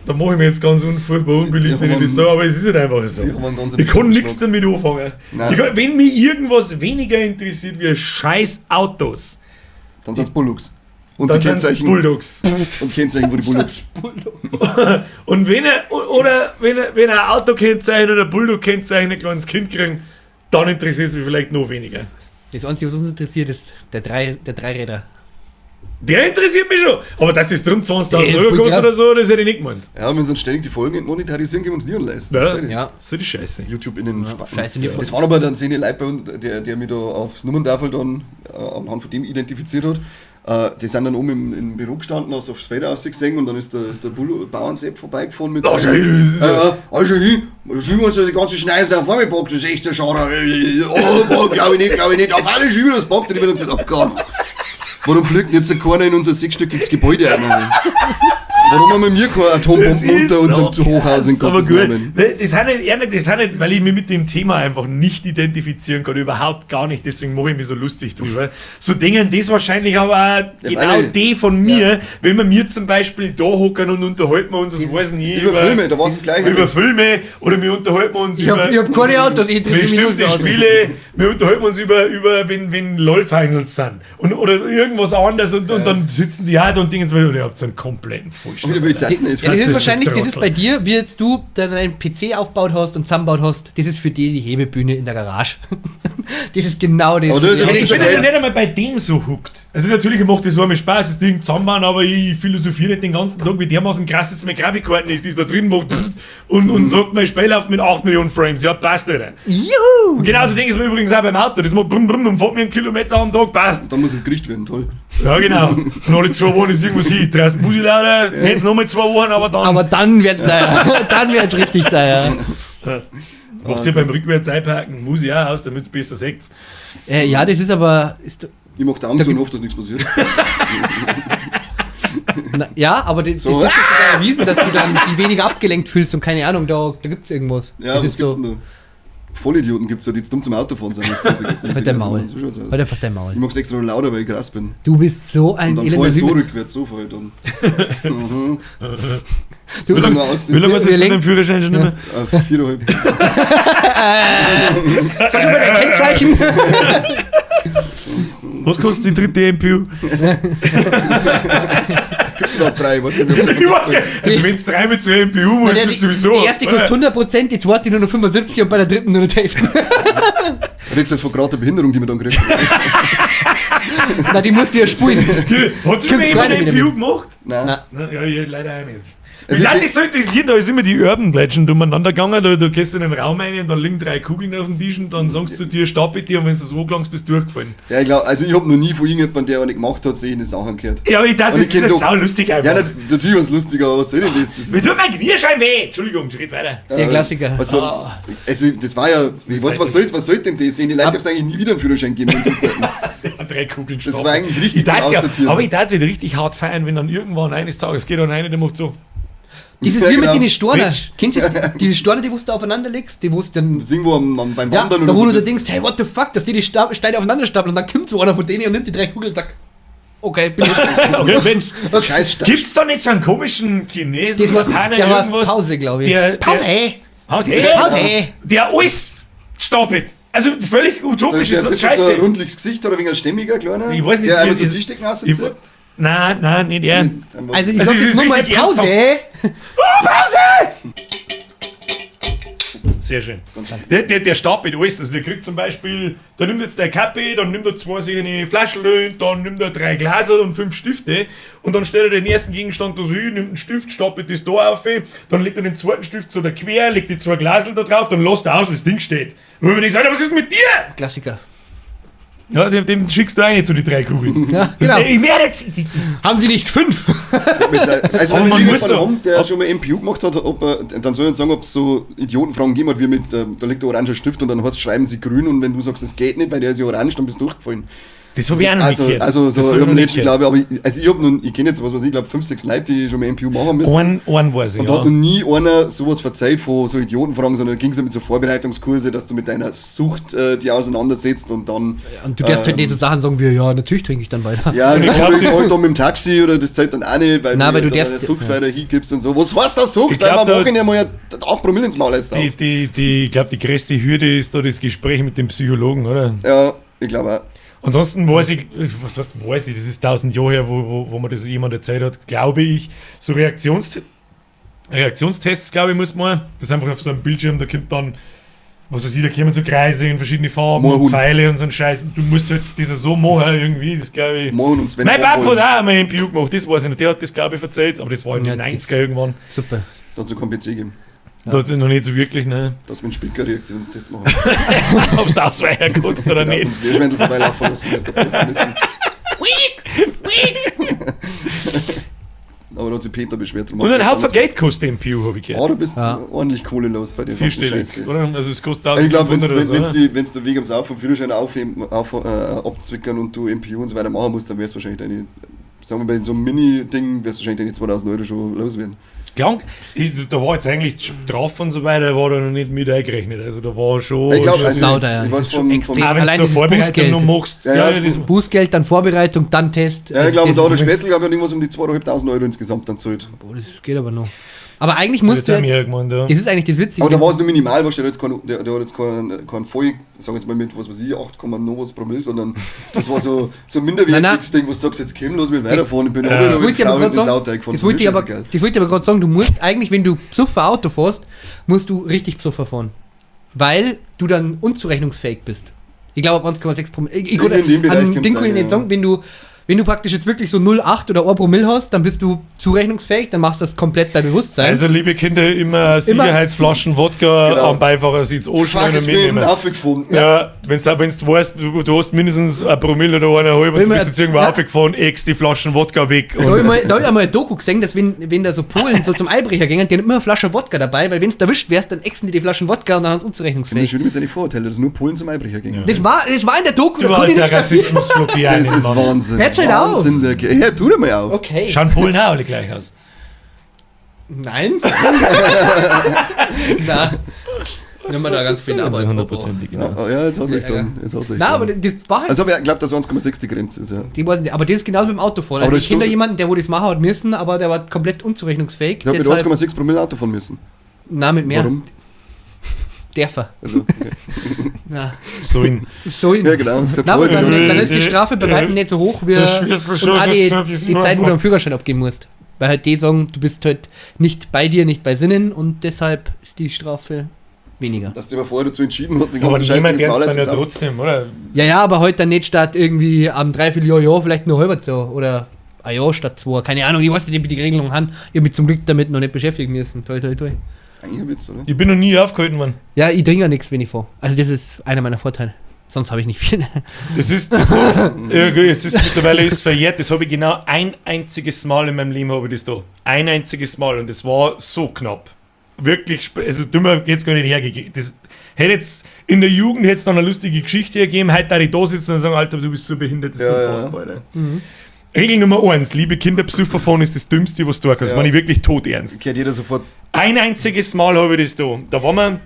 Da mache ich mir jetzt ganz unfurchtbar unbeliebt, wenn ich das sage, aber es ist halt einfach so. Ich kann nichts damit anfangen. Ich kann, wenn mich irgendwas weniger interessiert wie scheiß Autos, dann sind es Bulldogs. Und dann die Kennzeichen. Bulldogs. Und Kennzeichen von die Bulldogs. Und wenn er, oder wenn er, wenn er ein Autokennzeichen oder ein Bulldog-Kennzeichen ein kleines Kind kriegen, dann interessiert es mich vielleicht noch weniger. Das Einzige, was uns interessiert, ist der Dreiräder. Der interessiert mich schon. Aber dass es drum 20.000 Euro kostet oder so, das hätte ich nicht gemeint. Ja, wenn sie uns ständig die Folgen monetarisieren, können wir uns nie leisten. Ja, ja. So die Scheiße. YouTube in den Spacken. Scheiße. Das waren aber dann 10 Leute bei uns, der mich da aufs Nummerntafel dann anhand von dem identifiziert hat. Die sind dann oben im Büro gestanden, hast aufs Feld rausgesehen und dann ist der Bauernsepp vorbeigefahren mit. Oh, schau hin! Schau hin! Schieben uns die ganze Scheiße auf einmal packt, das ist echt so schade. Oh, glaub ich nicht. Auf alle Schiebe das packt. Und ich hab gesagt, oh Gott. Warum fliegt denn jetzt keiner in unser sechsstöckiges Gebäude ein? Warum haben wir mir keine Atombomben unter unserem so Hochhaus in Gottes Namen? Das sind nicht, weil ich mich mit dem Thema einfach nicht identifizieren kann, überhaupt gar nicht, deswegen mache ich mich so lustig drüber. So Dingen, das wahrscheinlich aber auch genau die von mir, ja. Wenn wir mir zum Beispiel da hocken und unterhalten wir uns, was weiß ich nicht. Über Filme, da war es das Gleiche. Über Filme oder wir unterhalten uns über. Ich hab keine Autos, ich bestimmte Spiele, wir unterhalten uns über wenn LOL-Finals sind und, oder irgendwas anderes und dann sitzen die halt und dingen, ihr habt so einen kompletten Vollstand. Das ist wahrscheinlich, das ist bei dir, wie jetzt du deinen PC aufgebaut hast und zusammengebaut hast, das ist für die Hebebühne in der Garage. Das ist genau das. Aber das ist ich bin ja nicht einmal bei dem so hooked. Also natürlich macht das mir Spaß, das Ding zusammenbauen, aber ich philosophiere nicht den ganzen Tag, wie dermaßen krass jetzt meine Grafikkarten ist, die ist da drin macht und sagt, mein Spiel läuft mit 8 Millionen Frames. Ja, passt, Alter. Juhu! Und genauso Ding ist mir übrigens auch beim Auto. Das macht brumm, brumm und fährt mir einen Kilometer am Tag, passt. Da muss ich gerichtet werden, toll. Ja, genau. Und alle 2 Wochen ist irgendwas hin. 30 Musik lauter, jetzt nochmal 2 Wochen, aber dann. Aber dann wird's teuer. Dann wird's richtig teuer. Ja. Macht ihr beim rückwärts einparken, muss ich auch aus, damit es besser seht. Ja, das ist aber. Ist, ich mach die Augen zu und hoffe, dass nichts passiert. Na, ja, aber das, so. Das ist sogar erwiesen, dass du dann die weniger abgelenkt fühlst und keine Ahnung, da gibt's irgendwas. Ja, das was ist gibt's so. Denn da? Vollidioten gibt's ja, die jetzt dumm zum Autofahren sind. Halt dein Maul. So schaut's aus. Halt einfach dein Maul. Ich mach's extra lauter, weil ich krass bin. Du bist so ein Und dann fahr ich so rückwärts, so fahr ich dann. Mhm. So wie lange hast du den Führerschein schon immer? 4,5. Sag mal dein Kennzeichen. Was kostet die dritte MPU? Gibt's überhaupt 3? Was ich weiß nicht. Also wenn es 3 mit zur MPU musst, bist du sowieso. Die erste kostet 100%, die zweite nur noch 75 und bei der dritten nur noch die Hälfte. Redest du von gerade der Behinderung, die wir dann kriegen? Na, die musst du ja spulen. Hat schon mal jemand eine MPU gemacht? Nein. Nein. Ja, ich leider auch nicht. Mich hat das so interessiert, da ist immer die Urban Legend umeinander gegangen, da gehst du in den Raum rein und dann liegen 3 Kugeln auf dem Tisch und dann sagst du dir, stapel dir und wenn du so gelangst, bist du durchgefallen. Ja, ich glaube, also ich hab noch nie von irgendjemandem, der eine gemacht hat, sehe ich Sachen gehört. Ja, aber ich dachte, das ist doch sau lustig einfach. Ja, natürlich war es lustig, aber was soll denn das? Das Mir tut mein Knieschein weh! Entschuldigung, ich red weiter. Der Klassiker. Also, das war ja, ich weiß, was soll denn das? Die Leute dürfen eigentlich nie wieder einen Führerschein geben, wenn sie es 3 Kugeln. Das war eigentlich richtig zum Aussortieren. Aber ich darf es richtig hart feiern, wenn dann irgendwann eines Tages geht und einer, der macht so. Das ist ja, wie genau. mit den Storner. Kennst du diese Storner, die wo du aufeinander legst? Die wo du dann. Das irgendwo beim Wandern ja, oder da wo du da denkst, hey, what the fuck, dass die die Steine aufeinander stapeln und dann kommt so einer von denen und nimmt die 3 Kugeln und sagt, okay, bin ich. Okay, Mensch. Scheiß Stein. Gibt's da nicht so einen komischen Chinesen? Das war, der war Pause, glaube ich. Pause! Pause! Pause! Der alles stapelt. Also völlig utopisch ist das Scheiße. So ein rundliches Gesicht oder ein wenig ein stämmiger, kleiner? Ich weiß nicht, der einfach so Tischdecken auszieht. Nein, nicht er. Also ich sag jetzt nur mal Pause. Oh, Pause! Sehr schön. Der stapelt alles. Also der kriegt zum Beispiel, da nimmt jetzt der Kappe, dann nimmt er 2 seine Flaschen, dann nimmt er 3 Glasel und 5 Stifte und dann stellt er den ersten Gegenstand da so hin, nimmt einen Stift, stapelt das da auf, dann legt er den zweiten Stift so da quer, legt die 2 Glasel da drauf, dann lässt er aus und das Ding steht. Und wenn man nicht sagt, was ist mit dir? Klassiker. Ja, dem schickst du eine zu die 3 Kugeln. Ja, genau. Ich werde jetzt. Haben sie nicht 5? Also, Aber wenn man wir muss jemanden so- haben, der schon mal MPU gemacht hat, ob er, dann soll er uns sagen, ob es so Idiotenfragen gegeben hat, wie mit, da liegt der orange Stift und dann heißt, schreiben sie grün und wenn du sagst, das geht nicht, weil der ist ja orange, dann bist du durchgefallen. Das habe ich auch noch nicht Also, gehört. also Das so, hab ich ich hab noch nicht, nicht gehört. glaube aber ich, also ich hab nun, ich kenne jetzt, was weiß ich, glaube 5, 6 Leute, die schon mal MPU machen müssen. Einen weiß ich, Und da ja. hat noch nie einer sowas verzeiht von so Idiotenfragen, sondern ging es ja mit so Vorbereitungskurse, dass du mit deiner Sucht die auseinandersetzt und dann. Und du darfst halt nicht so Sachen sagen wie, ja, natürlich trinke ich dann weiter. Ja, Und ich ich glaub, ich das- fahr da mit dem Taxi oder das zählt dann auch nicht, weil Nein, weil du dann darfst- deine Sucht ja. weiter hingibst und so. Was war's da Sucht? Ich Weil glaub, wir da- machen ja mal 8 Promille ins Maul jetzt Ich glaube, die größte Hürde ist da das Gespräch mit dem Psychologen, oder? Ja, ich glaube auch. Ansonsten weiß ich, was heißt, weiß ich, das ist 1000 Jahre her, wo mir das jemand erzählt hat, glaube ich, so Reaktionstests, glaube ich, muss man. Das ist einfach auf so einem Bildschirm, da kommt dann, was weiß ich, da kommen so Kreise in verschiedene Farben und Moorhuhn. Pfeile und so ein Scheiß. Und du musst halt das so machen irgendwie, das glaube ich. Moorhuhn und Sven Mein Papa Moorhuhn. hat auch einmal MPU gemacht, das weiß ich noch. Der hat das, glaube ich, erzählt, aber das war in Ja, den das- 90er irgendwann. Super. Dazu kein PC geben. Da hat noch nicht so wirklich, ne? Dass wir einen Spicker-Reaktionstest machen. Ob du ausweichen kannst oder Genau, nicht. ums Meerschwendel vorbeilaufen lassen, das da prüfen müssen. Aber da hat sich Peter beschwert. drum Und hat ein er Haufen jetzt Geld kostet MPU, habe ich gehört. Oh, du bist Ja. ordentlich Kohle los bei der ganzen Vierstellig, Scheiße. oder? Also es kostet Ich glaube, 1500 oder so. wenn oder? wenn's der Weg am Sauf vom Führerschein aufheben, abzwickern und du MPU und so weiter machen musst, dann wär's wahrscheinlich deine, sagen wir bei so einem Mini-Ding, wär's wahrscheinlich deine 2000 Euro schon loswerden. Klang, da war jetzt eigentlich Strafe und so weiter, war da noch nicht mit eingerechnet. Also da war schon. Ich glaub, schon also- Sauteuer. ich Das weiß ist schon extrem. vom- auch wenn du Allein so dieses Vorbereitung Bußgeld. noch machst. Ja, ja, das, Bußgeld, dann Vorbereitung, dann Test. Ja, ich glaube, das da hat der ist- Spätzl, glaube ich, hat irgendwas um die 2.500 Euro insgesamt dann zahlt. Boah, das geht aber noch. Aber eigentlich das musst ist ja du. mehr gemeint, ja. Das ist eigentlich das Witzige. Aber da wenn war es nur minimal, weißt du, der hat jetzt kein, der hat jetzt kein voll, sag jetzt mal mit, was weiß ich, 8, noch was Promille, sondern das war so, so ein minderwertiges Ding, wo du sagst, jetzt komm, lass mich weiterfahren, ich bin Ja. runter Das mit wollte ich aber Frau gerade hinten ins Auto sagen, eingefahren. das wollte ich aber, Scheißegal. das wollte ich aber gerade sagen, du musst eigentlich, wenn du Psuffer Auto fährst, musst du richtig Psuffer fahren. Weil du dann unzurechnungsfähig bist. Ich glaube, ab 1,6 Promille. Ich Irgendwie in dem Bereich an kommt's den kann ich rein, nicht ja. sagen, wenn du praktisch jetzt wirklich so 0,8 oder 1 Promille hast, dann bist du zurechnungsfähig, dann machst du das komplett bei Bewusstsein. Also, liebe Kinder, immer Sicherheitsflaschen Wodka Genau. am Beifahrersitz Fuck, anschneiden es und bin mitnehmen. aufgefunden. Ja, wenn's du weißt, du hast mindestens ein Promille oder eineinhalb und Wenn du man- bist jetzt irgendwo ja. aufgefahren, ex die Flaschen Wodka weg. Da habe ich, Und mal- da hab ich einmal eine Doku gesehen, dass wenn da so Polen so zum Einbrecher gingen, die haben immer eine Flasche Wodka dabei, weil wenn du erwischt wärst, dann exen die die Flaschen Wodka und dann haben sie Ich finde unzurechnungsfähig. schön mit seinen Vorurteilen, dass nur Polen zum Einbrecher gingen. Das war in der Doku, du da konnte ich alter nichts dafür. Rassismus, Floki, Das ist Mann. Wahnsinn. Hört's halt auf. Wahnsinn, der Ge ja, tu doch mal auf. Okay. Schauen Polen auch alle gleich aus. Nein. Na. Wenn man da ganz viel Arbeit Hundertprozentig, genau. Oh, ja, jetzt hat sich Ja, dann. Jetzt hat's echt Na, aber dann. das war halt. Also, aber ich glaube, dass 1,6 die Grenze ist, ja. Die wollen, aber das ist genauso mit dem Autofahren. Aber Also das ich kenne da stimmt. jemanden, der wo das machen hat müssen, aber der war komplett unzurechnungsfähig. Ich habe mit Deshalb- 1,6 Promille Auto fahren müssen. Na, mit mehr. Warum? Derfer. Also, okay. Na, So in. so in. Ja, genau. Das Na, aber dann, Ja. dann ist die Strafe bei weitem nicht so hoch wie Das Schlüssel und auch die, schon, die Zeit, wo du einen Führerschein abgeben musst. Weil halt die sagen, du bist halt nicht bei dir, nicht bei Sinnen und deshalb ist die Strafe weniger. Dass du immer vorher dazu entschieden hast, den Aber ganzen Scheiß niemand ins Maul ernst dann ja zu saugen. trotzdem, oder? Ja, ja, aber heute dann nicht statt irgendwie am Dreivierteljahr, ja, vielleicht nur halber so oder ein Jahr statt zwei. Keine Ahnung, ich weiß nicht, wie die Regelung haben. Ich hab mich zum Glück damit noch nicht beschäftigen müssen. Toi, toi, toi. Eigentlich ein Witz, oder? Ich bin noch nie aufgehalten worden. Ja, ich trinke ja nichts, wenn ich fahre. Also das ist einer meiner Vorteile. Sonst habe ich nicht viel. Das ist das so, ja, gut, jetzt ist mittlerweile ist verjährt. Das habe ich genau ein einziges Mal in meinem Leben habe ich das da. Ein einziges Mal und das war so knapp. Wirklich, also dümmer geht's gar nicht hergegeben. Das hätte jetzt in der Jugend hätte es dann eine lustige Geschichte hergegeben. Heute da ich da sitzen und sagen, Alter, du bist so behindert, das ist Ja, ja. unfassbar. Alter. Regel Nummer 1, liebe Kinder, Besucherfahren ist das Dümmste, was du tun kannst. Ja. Das meine ich wirklich todernst. Kennt jeder sofort. Ein einziges Mal habe ich das da. Da waren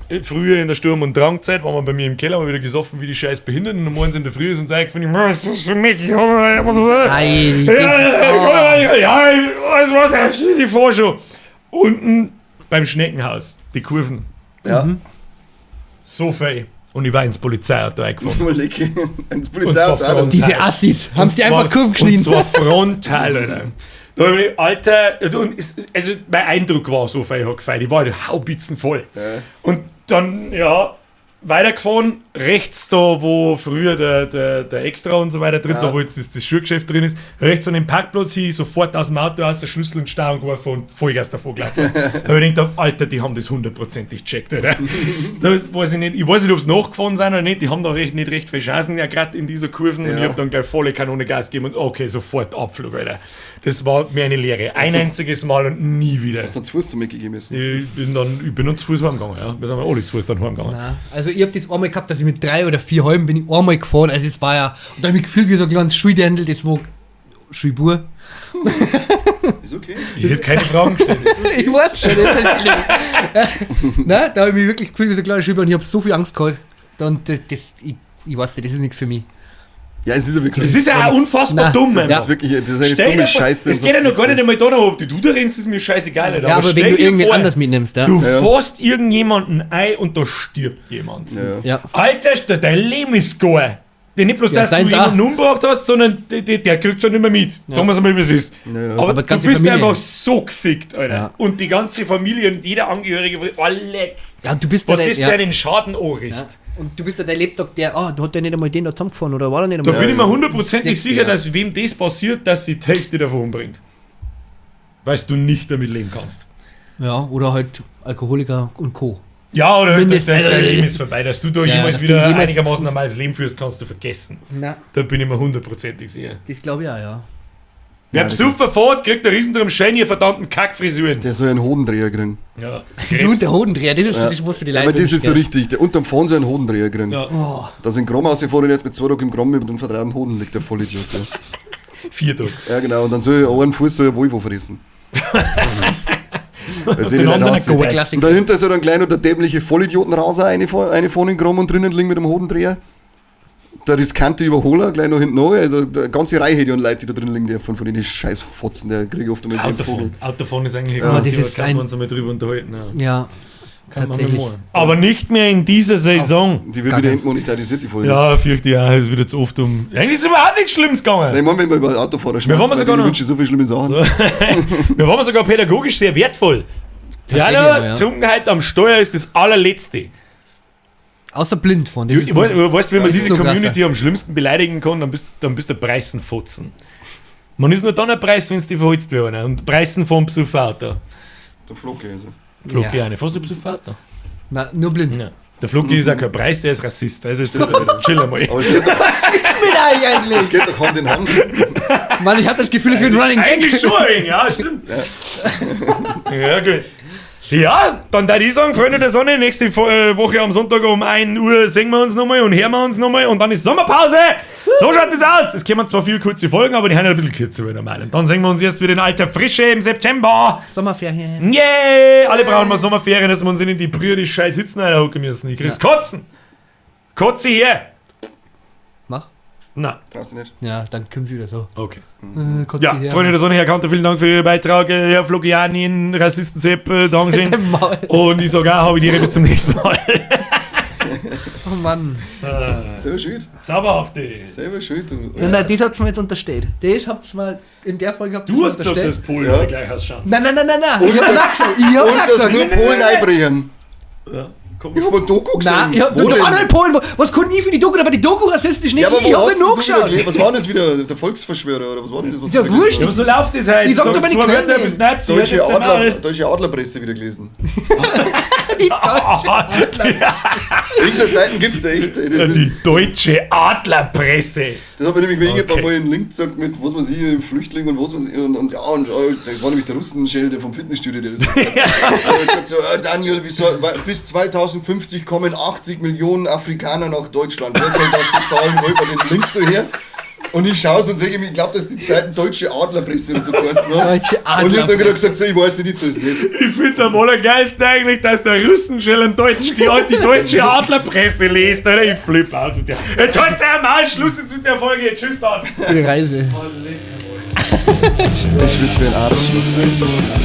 wir früher in der Sturm- und Drangzeit, waren wir bei mir im Keller, haben wir wieder gesoffen wie die scheiß Behinderten und morgens in der Früh ist uns eingefallen, was ist für mich? Ja, Ei, ja, ja, ja, was war das? Ich fahr schon. Unten beim Schneckenhaus, die Kurven, Ja. so fein. Und ich war ins Polizeiauto eingefahren. Nur leck. Ins Und zwar Polizeiauto. frontal. Diese Assis haben Und sie einfach Kurven Und geschnitten. zwar frontal, Alter. Da hab ich mir, Alter, und also mein Eindruck war so, ich hab gefeiert. Ich war halt haubitzen voll. Ja. Und dann, ja, weitergefahren, rechts da, wo früher der Extra und so weiter drin, Ja. da wo jetzt das Schuhgeschäft drin ist, rechts an den Parkplatz hin, sofort aus dem Auto aus, der Schlüssel in den Stau geworfen und Vollgas davor gelaufen. Da hab ich gedacht, Alter, die haben das hundertprozentig gecheckt, oder? Da weiß ich nicht, ich weiß nicht, ob sie nachgefahren sind oder nicht, die haben da nicht recht viele Chancen, ja, gerade in dieser Kurven, und Ja. ich hab dann gleich volle Kanone Gas gegeben und okay, sofort Abflug, Alter. Das war mir eine Lehre. Ein einziges Mal und nie wieder. Hast du zu Fuß zum mitgegeben müssen? Ich bin dann zu Fuß heimgegangen, ja. Wir sind alle zu Fuß dann heimgegangen. Na, also ich hab das einmal gehabt, dass ich mit 3 oder 4 Halben bin ich einmal gefahren. Also es war ja, und da hab ich mich gefühlt wie so ein kleines Schuldändel, das war Schulbur. Ist okay. Ich hätte keine Fragen gestellt. Ich weiß schon, das ist schlimm. Na, da hab ich mich wirklich gefühlt wie so ein kleiner Schulbur und ich hab so viel Angst gehabt. Und ich weiß nicht, das ist nichts für mich. Ja, es ist ja wirklich Das ist ja auch unfassbar Nein, dumm, Das einfach. ist wirklich das ist eine Stell dumme dir vor, Scheiße. Es geht ja noch gar nicht einmal darum, ob du da rennst, ist mir scheißegal. Alter. Ja, aber stell wenn du dir irgendwen vor, anders mitnimmst, ja. Du Ja. fährst irgendjemanden ein und da stirbt jemand. Ja. Ja. Alter, dein Leben ist gar. Denn nicht bloß, Ja, dass du seins jemanden auch. umgebracht hast, sondern der kriegt schon nicht mehr mit. Sagen wir es einmal, wie es ist. Ja, ja. Aber, Aber die du ganze bist Familie. einfach so gefickt, Alter. Ja. Und die ganze Familie und jeder Angehörige, oh, leck. Ja, und du bist Was ja das ja. für einen Schaden anrichtet. Ja. Und du bist ja dein Lebtag der, ah, da hat der nicht einmal den da zusammengefahren oder war der nicht Da einmal. bin ich mir hundertprozentig Sechs, sicher, ja. dass wem das passiert, dass sie die Hälfte davon umbringt. Weil du nicht damit leben kannst. Ja, oder halt Alkoholiker und Co. Ja, oder dein, Mindestens. dein Leben ist vorbei. Dass du da Ja, jemals dass du wieder jemals- einigermaßen normales Leben führst, kannst du vergessen. Na, Da bin ich mir hundertprozentig sicher. das glaube ich auch, ja. Wer Ja, das besoffen fährt, kriegt der Riesendrum schön ihr verdammten Kackfrisuren. Der soll einen Hodendreher kriegen. Ja, Du und der Hodendreher, das ist Ja. das, was für die Ja, Leute aber das ist so wünschen, richtig. Der unterm Fahren soll einen Hodendreher kriegen. Ja, gell. Oh, Da sind Kram rausgefahren und jetzt mit 2 Tagen im Kram mit dem verdrehten Hoden liegt der Vollidiot. Ja. 4 Tage. Ja, genau. Und dann soll er einen Fuß soll er Volvo fressen. Weil sie Den nicht anderen aussieht. Goes. Klassiker. Und dahinter ist ja dann gleich noch der dämliche Vollidiotenraser eine vorne in Kram und drinnen liegen mit dem Hodendreher. Der riskante Überholer gleich noch hinten noch. Also die ganze Reihe hätte ich an Leute, die da drin liegen, die von den scheiß Fotzen, der kriege ich oft einmal den Vogel. Autofahren. Autofahren ist eigentlich Ja. ein Das Thema, ist kann ein- man uns einmal drüber unterhalten. Ja. ja, Kann man tatsächlich. mal machen. Aber nicht mehr in dieser Saison. Die wird Gar wieder kein- entmonetarisiert, die Folge. Ja, fürchte ich auch, ist wieder zu oft um. Eigentlich ist überhaupt nichts Schlimmes gegangen. Nein, ich meine, wenn wir über Autofahrer Wir schmerzen, waren weil sogar die noch- wünschen so viele schlimme Sachen. Wir waren sogar pädagogisch sehr wertvoll. Ja, Tatsächlich aber, ja. Trunkenheit am Steuer ist das allerletzte. Außer blind fahren. Das Ich, ist ich, weißt du, wenn man das ist diese noch krasser. Community am schlimmsten beleidigen kann, dann bist du Preisenfotzen. Man ist nur dann ein Preis, wenn es die verholzt wird. Und Preisen vom Psufauto. Der Flocke also. Flocki Ja. eine. Fährst du Psufauto? Na, nur blind. Ja. Der Flocki ist auch kein Preis, der ist Rassist. Also jetzt chill einmal. Aber es geht doch, Mit eigentlich! es geht doch Hand in Hand. Mann, ich hatte das Gefühl, es wird ein Running Gag. Eigentlich schon, ein wenig, ja, stimmt. Ja, gut. Ja, dann würde ich sagen, Freunde der Sonne, nächste Woche am Sonntag um 1 Uhr sehen wir uns nochmal und hören wir uns nochmal und dann ist Sommerpause. So schaut das aus. Es kommen zwar viele kurze Folgen, aber die haben ein bisschen kürzer wie normal. Und dann sehen wir uns erst wieder in alter Frische im September. Sommerferien. Yay! Alle brauchen mal Sommerferien, dass wir uns in die Brühe, die scheiß Sitzen reinhocken müssen. Ich krieg's Kotzen. Kotze her. Mach. Na, Traust du nicht? Ja, dann kommen sie wieder so. okay. Kotze Ja, her. Freunde der Sonne, Herr Kanter, vielen Dank für Ihren Beitrag. Herr Flogianin, Rassisten Sepp, Dankeschön. Dein Maul. Und ich sage auch, habe ich die Ehre, bis zum nächsten Mal. Oh Mann. Selber schuld. Zauberhafte. Selber schuld. Du. Nein, nein, das habt's mir jetzt unterstellt. Das habt's mir in der Folge habt Du ihr's hast gesagt, unterstellt. dass Polen Ja. ja. gleich ausschauen. Nein, nein, nein, nein, nein. Ich hab nachgesagt. Ich hab Und dass nachgesagt. nur Polen einbringen. Ja, komm. Ich hab ein Doku gesehen. Nein, ich hab Wo doch denn? auch noch in Polen. Was konnte ich für die Doku? Aber die Doku rassistisch nicht. Ja, aber ich wo hab hast sie denn nur du wieder geschaut. gelesen? Was war denn das wieder? Der Volksverschwörer oder was war denn das? Was Ist ja du wieder wurscht. Ja, gelesen aber so läuft das halt. Ich sag Du doch sagst mal die zwei Wörter, Quellen. bist Nazi. hast? Deutsche, jetzt Adler, einmal. Deutsche Adlerpresse wieder gelesen. Die deutsche Links Seiten gibt's da echt. Das, Die ist, deutsche Adlerpresse. das hat mir nämlich mal irgendwann Okay. mal einen Link gesagt mit, was weiß ich, Flüchtling und was weiß ich. Und ja, und das war nämlich der Russenschäl, der vom Fitnessstudio, der das gesagt hat. Und er hat gesagt so, Daniel, wieso, bis 2050 kommen 80 Millionen Afrikaner nach Deutschland. Wer soll das bezahlen? Holt man den Link so her? Und ich schaue so und sage mir, ich glaube, dass die Seiten Deutsche Adlerpresse oder so geheißen hat. Deutsche Und ich hab dann Adlerpresse. gerade gesagt, so, ich weiß nicht, so ist nicht. Ich finde am allergeilsten eigentlich, dass der Russenschell in Deutsch die deutsche Adlerpresse liest. Alter, ich flippe aus mit der. Jetzt halt's einmal Schluss jetzt mit der Folge. Tschüss dann. Gute Reise. Ich schwitze wie ein Arsch.